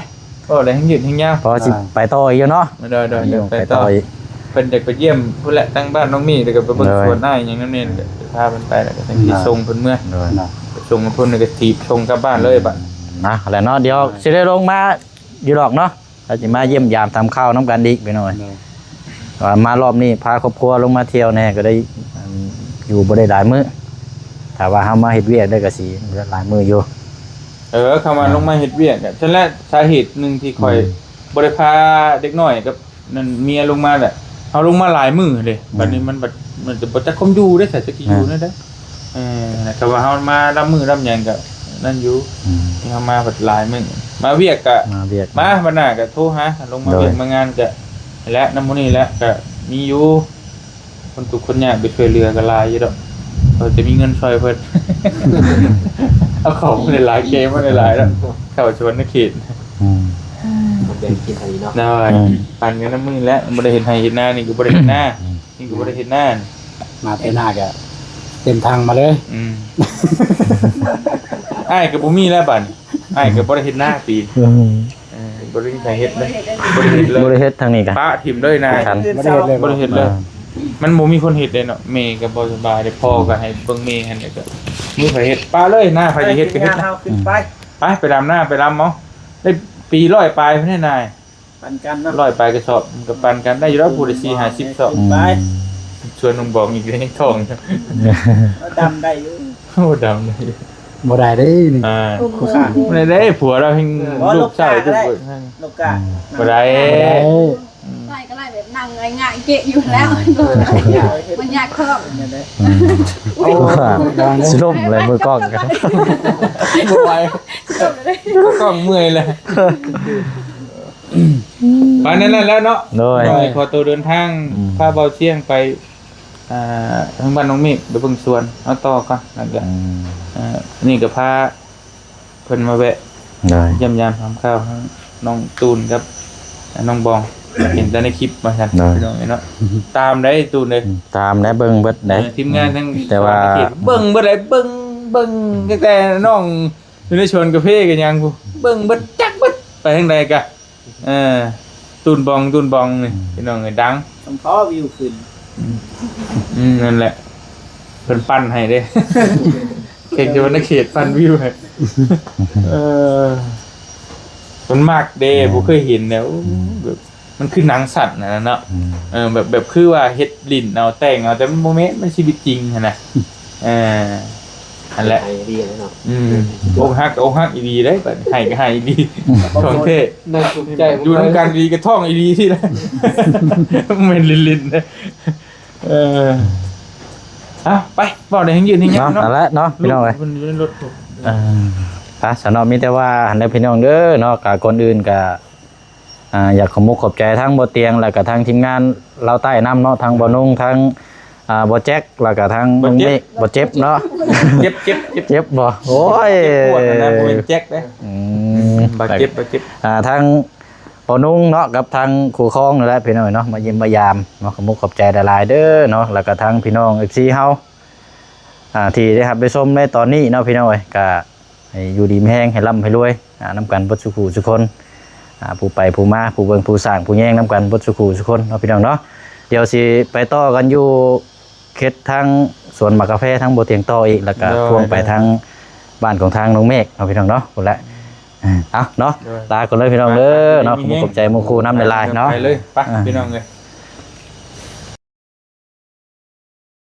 ເວົ້າໄດ້ແຮງຍືດແຮງຍາວ ພໍຊິໄປຕໍ່ອີກຢູ່ເນາະ. ໂດຍໆ ໄປຕໍ່ອີກ ເພິ່ນຢາກໄປຢ້ຽມພຸ້ນແຫຼະ ທາງບ້ານນ້ອງມີ້ ແລ້ວກໍໄປເບິ່ງສວນອ້າຍຫຍັງນຳແນ່ ກໍພາເພິ່ນໄປ ແລ້ວກໍຈັ່ງຊິສົ່ງເພິ່ນເມືອ ສົ່ງເພິ່ນ ແລ້ວກໍຖີບສົ່ງກັບບ້ານເລີຍບາດ. ນະ ແລ້ວເນາະ ດຽວຊິໄດ້ລົງມາຢູ່ດອກເນາະ ກໍຊິມາຢ້ຽມຢາມຖາມຂ່າວນຳກັນອີກ ພີ່ນ້ອງເອີຍ. ວ່າມາລອບນີ້ພາຄອບຄົວລົງມາທ່ຽວແດ່ ກໍໄດ້ ອັນ ຢູ່ບໍ່ໄດ້ຫຼາຍມື້ ຖ້າວ່າເຮົາມາເຮັດວຽກໄດ້ກໍຊິຫຼາຍມື້ຢູ່. ເອີ ຄຳວ່າລົງມາເຮັດວຽກ ຊັ້ນແຫຼະ ສາເຫດໜຶ່ງທີ່ຂ້ອຍບໍ່ໄດ້ພາເດັກນ້ອຍກັບນັ້ນເມຍລົງມາແຫຼະ ເຮົາລົງມາຫຼາຍມື້ເດ້. ບັດນີ້ມັນ ມັນຈະບໍ່ຈັກຄວາມຢູ່ເດ້ ໃສຈະຊິຢູ່ແນວໃດ. ເອີ ແລ້ວກໍວ່າເຮົາມາລຳມື້ລຳຫຍັງກໍນັ້ນຢູ່ ເຮົາມາບັດຫຼາຍມື້ ມາວຽກກໍມາວຽກ ມາບັດໜ້າກໍໂທຫາ ລົງມາວຽກມາງານກໍແຫຼະ ນຳໝູ່ນີ້ແຫຼະ ກໍມີຢູ່ ຄົນທຸກຄົນຍາກໄປຊ່ວຍເຫຼືອກໍຫຼາຍຢູ່ດອກ ເພິ່ນຈະມີເງິນຊ່ອຍເພິ່ນ ເອົາເຂົ້າມາຫຼາຍໆ ແກະມາຫຼາຍໆ ແລ້ວເຂົ້າສະຫວັນນະເຂດ ອືມ ແບ່ງກິນເທົ່ານີ້ເນາະ ໄດ້ ປັນກັນນຳມື້ແຫຼະ ບໍ່ໄດ້ເຮັດໄຮ່ເຮັດນາ ນີ້ກໍບໍ່ໄດ້ເຮັດນາ ນີ້ກໍບໍ່ໄດ້ເຮັດນາ ມາແຕ່ໜ້າກໍເຕັມຖັງມາເລີຍ. ອືມ ອ້າຍກໍບໍ່ມີແລ້ວບັດນີ້ ອ້າຍກໍບໍ່ໄດ້ເຮັດນາປີ ເອີ ບໍ່ໄດ້ມີໃຜເຮັດເລີຍ ບໍ່ໄດ້ເຮັດເລີຍ ບໍ່ໄດ້ເຮັດທາງນີ້ກະ ປະຖິ້ມເລີຍນາ ບໍ່ໄດ້ເຮັດເລີຍ ບໍ່ໄດ້ເຮັດເລີຍ ອ່າ ມັນບໍ່ມີຄົນເຮັດເດ້ເນາະ ແມ່ກໍບໍ່ສະບາຍເດ້ ພໍ່ກໍໃຫ້ເບິ່ງແມ່ຫັ້ນແຫຼະ ກໍບໍ່ມີໃຜເຮັດ ປະເລີຍນາ ໃຜຊິເຮັດກໍເຮັດນະ ຂຶ້ນໄປ ໄປ ໄປດຳນາ ໄປດຳເອົາ ໄດ້ປີຮ້ອຍປາຍພຸ້ນນາ ປັນກັນເນາະ ຮ້ອຍປາຍກະສອບ ມັນກໍປັນກັນໄດ້ຢູ່ແລ້ວ ຜູ້ລະສີ່ຫ້າສິບສອບ ໄປ ອືມ ຊວນນ້ອງບອງອີກເດ້ ຍັງທ້ອງຢູ່ ເອົາດຳໄດ້ຢູ່ ໂອ້ ດຳໄດ້ຢູ່ ບໍ່ໄດ້ເດ້ນີ້ ອ່າ ຜູ້ຂ້າ ບໍ່ໄດ້ເດ້ ຜົວລາວແຮ່ງ ເອີ ລູກຊາຍ ລູກກະ ລູກກະ ອືມ ບໍ່ໄດ້ ບໍ່ໄດ້ ອືມ ໃສ່ກໍໄດ້ແບບນັ່ງງ່າຍໆເກະຢູ່ແລ້ວ ອືມ ມັນຍາກທ້ອງ ອືມ ໂອ້ ຊິລົ້ມເລີຍ ມືກ້ອງ ບໍ່ໄຫວ ກ້ອງເມື່ອຍເລີຍ. ໄປນັ້ນແລ້ວເນາະ ໂດຍ ຂໍໂຕເດີນທາງ ອືມ ພາເບົາຊຽງໄປ ອ່າ ທາງບ້ານນ້ອງເມກ ໄປເບິ່ງສວນ ເອົາຕໍ່ກ່ອນ ແລ້ວກໍ ອືມ ອ່າ ນີ້ກໍພາເພິ່ນມາແວະ ໂດຍ ຢ້ຽມຢາມຖາມຂ່າວທາງນ້ອງຕູນກັບນ້ອງບອງ ເຫັນແຕ່ໃນຄລິບວ່າຊັ້ນ ໂດຍ ພີ່ນ້ອງເອີຍເນາະ ຕາມໄດ້ຕູນເອີຍ ອືມ ຕາມໄດ້ ເບິ່ງເບິດໄດ໋ ເອີ ທີມງານທັງ ແຕ່ວ່າ ສະຫວັນນະເຂດ ເບິ່ງເບິດໄດ໋ ເບິ່ງ ເບິ່ງຕັ້ງແຕ່ນ້ອງ ຢູ່ໃນສວນກາເຟກໍຍັງຜູ້ ເບິ່ງເບິດ ຈັກເບິດ ໄປທາງໃດກະ ເອີ ຕູນບອງ ຕູນບອງນີ້ ອືມ ພີ່ນ້ອງເອີຍ ດັງ ສຳພໍວິວຂຶ້ນ ອືມ ອືມ ນັ້ນແຫຼະ ເພິ່ນປັ່ນໃຫ້ເດ້ ເຂດ ຢູ່ໃນເຂດປັ່ນວິວໃຫ້ ເອີ ເພິ່ນມັກເດ້ ອືມ ບໍ່ເຄີຍເຫັນແລ້ວ ອືມ ແບບ ມັນຄືໜັງສັ້ນຫັ້ນນະເນາະ ອືມ ເອີ ແບບ ແບບຄືວ່າເຮັດຫຼິ້ນເອົາ ແຕ່ງເອົາ ແຕ່ມັນບໍ່ແມ່ນ ມັນຊີວິດຈິງຫັ້ນນະ ເອີ ຫັ້ນແຫຼະ ໄຫ້ດີເນາະ ອືມ ອົກຫັກກໍອົກຫັກອີ່ຫຼີເດ້ ບາດນີ້ໄຫ້ກໍໄຫ້ອີ່ຫຼີ ຂອງແທ້ ຢູ່ນຳກັນດີກໍທ້ອງອີ່ຫຼີຊີ້ແຫຼະ ແມ່ນຫຼິ້ນໆເດ້ ເອີ ເອົາ ໄປ ເວົ້າໄດ້ແຮງຍືດແຮງຍາວເນາະ ນັ້ນແຫຼະເນາະ ພີ່ນ້ອງເອີຍ ເພິ່ນຢູ່ໃນລົດ ເອີ ໄປ ສະເນາະ ມີແຕ່ວ່າຫັ້ນແຫຼະ ພີ່ນ້ອງເດີເນາະ ກໍກ່ອນອື່ນກໍ ອ່າ ຢາກຂອບມຸກຂອບໃຈທັງບໍ່ຕຽງ ແລ້ວກໍທັງທີມງານລາວໃຕ້ນຳເນາະ ທັງບໍ່ນຸ່ງ ທັງ ອ່າ ບໍ່ແຈັກ ແລ້ວກໍທັງ ບໍ່ເຈັບ ເມກ ບໍ່ເຈັບເນາະ ເຈັບ ເຈັບ ເຈັບ ເຈັບບໍ່? ໂອ້ຍ ເຈັບປວດນະ ບໍ່ແມ່ນແຈັກເດ້ ອືມ ບາດເຈັບ ບາດເຈັບ ອ່າ ທັງບໍ່ນຸ່ງເນາະ ກັບທັງຄູຄອງນັ້ນແຫຼະ ພີ່ນ້ອງເນາະ ມາຢ້ຽມມາຢາມເນາະ ຂອບມຸກຂອບໃຈຫຼາຍໆເດີເນາະ ແລ້ວກໍທັງພີ່ນ້ອງ ເອັຟຊີ ເຮົາ ອ່າ ທີ່ໄດ້ຮັບໄດ້ຊົມໃນຕອນນີ້ເນາະ ພີ່ນ້ອງເອີຍ ກໍ ໃຫ້ຢູ່ດີມີແຮງ ໃຫ້ລ່ຳໃຫ້ລວຍ ອ່າ ນຳກັນເບິດສູ່ຄູ່ສູ່ຄົນ ອ່າ ຜູ້ໄປຜູ້ມາ ຜູ້ເບິ່ງຜູ້ສ້າງຜູ້ແຍງນຳກັນເບິດສູ່ຄູ່ສູ່ຄົນເນາະ ພີ່ນ້ອງເນາະ ດຽວຊິໄປຕໍ່ກັນຢູ່ເຂດທາງສວນໝາກກາແຟທາງບໍ່ຕຽງຕໍ່ອີກ ແລ້ວກໍ ໂດຍ ພວງໄປທາງ ໂດຍ ບ້ານຂອງທາງນ້ອງເມກເນາະ ພີ່ນ້ອງເນາະ ພຸ້ນແຫຼະ ເອີ ເອົາເນາະ ໂດຍ ລາກ່ອນເລີຍ ພີ່ນ້ອງເດີເນາະ ໂດຍ ຂອບໃຈໝູ່ຄູ່ນຳຫຼາຍໆເນາະ ໄປເລີຍ ໄປ ອ່າ ພີ່ນ້ອງເອີຍ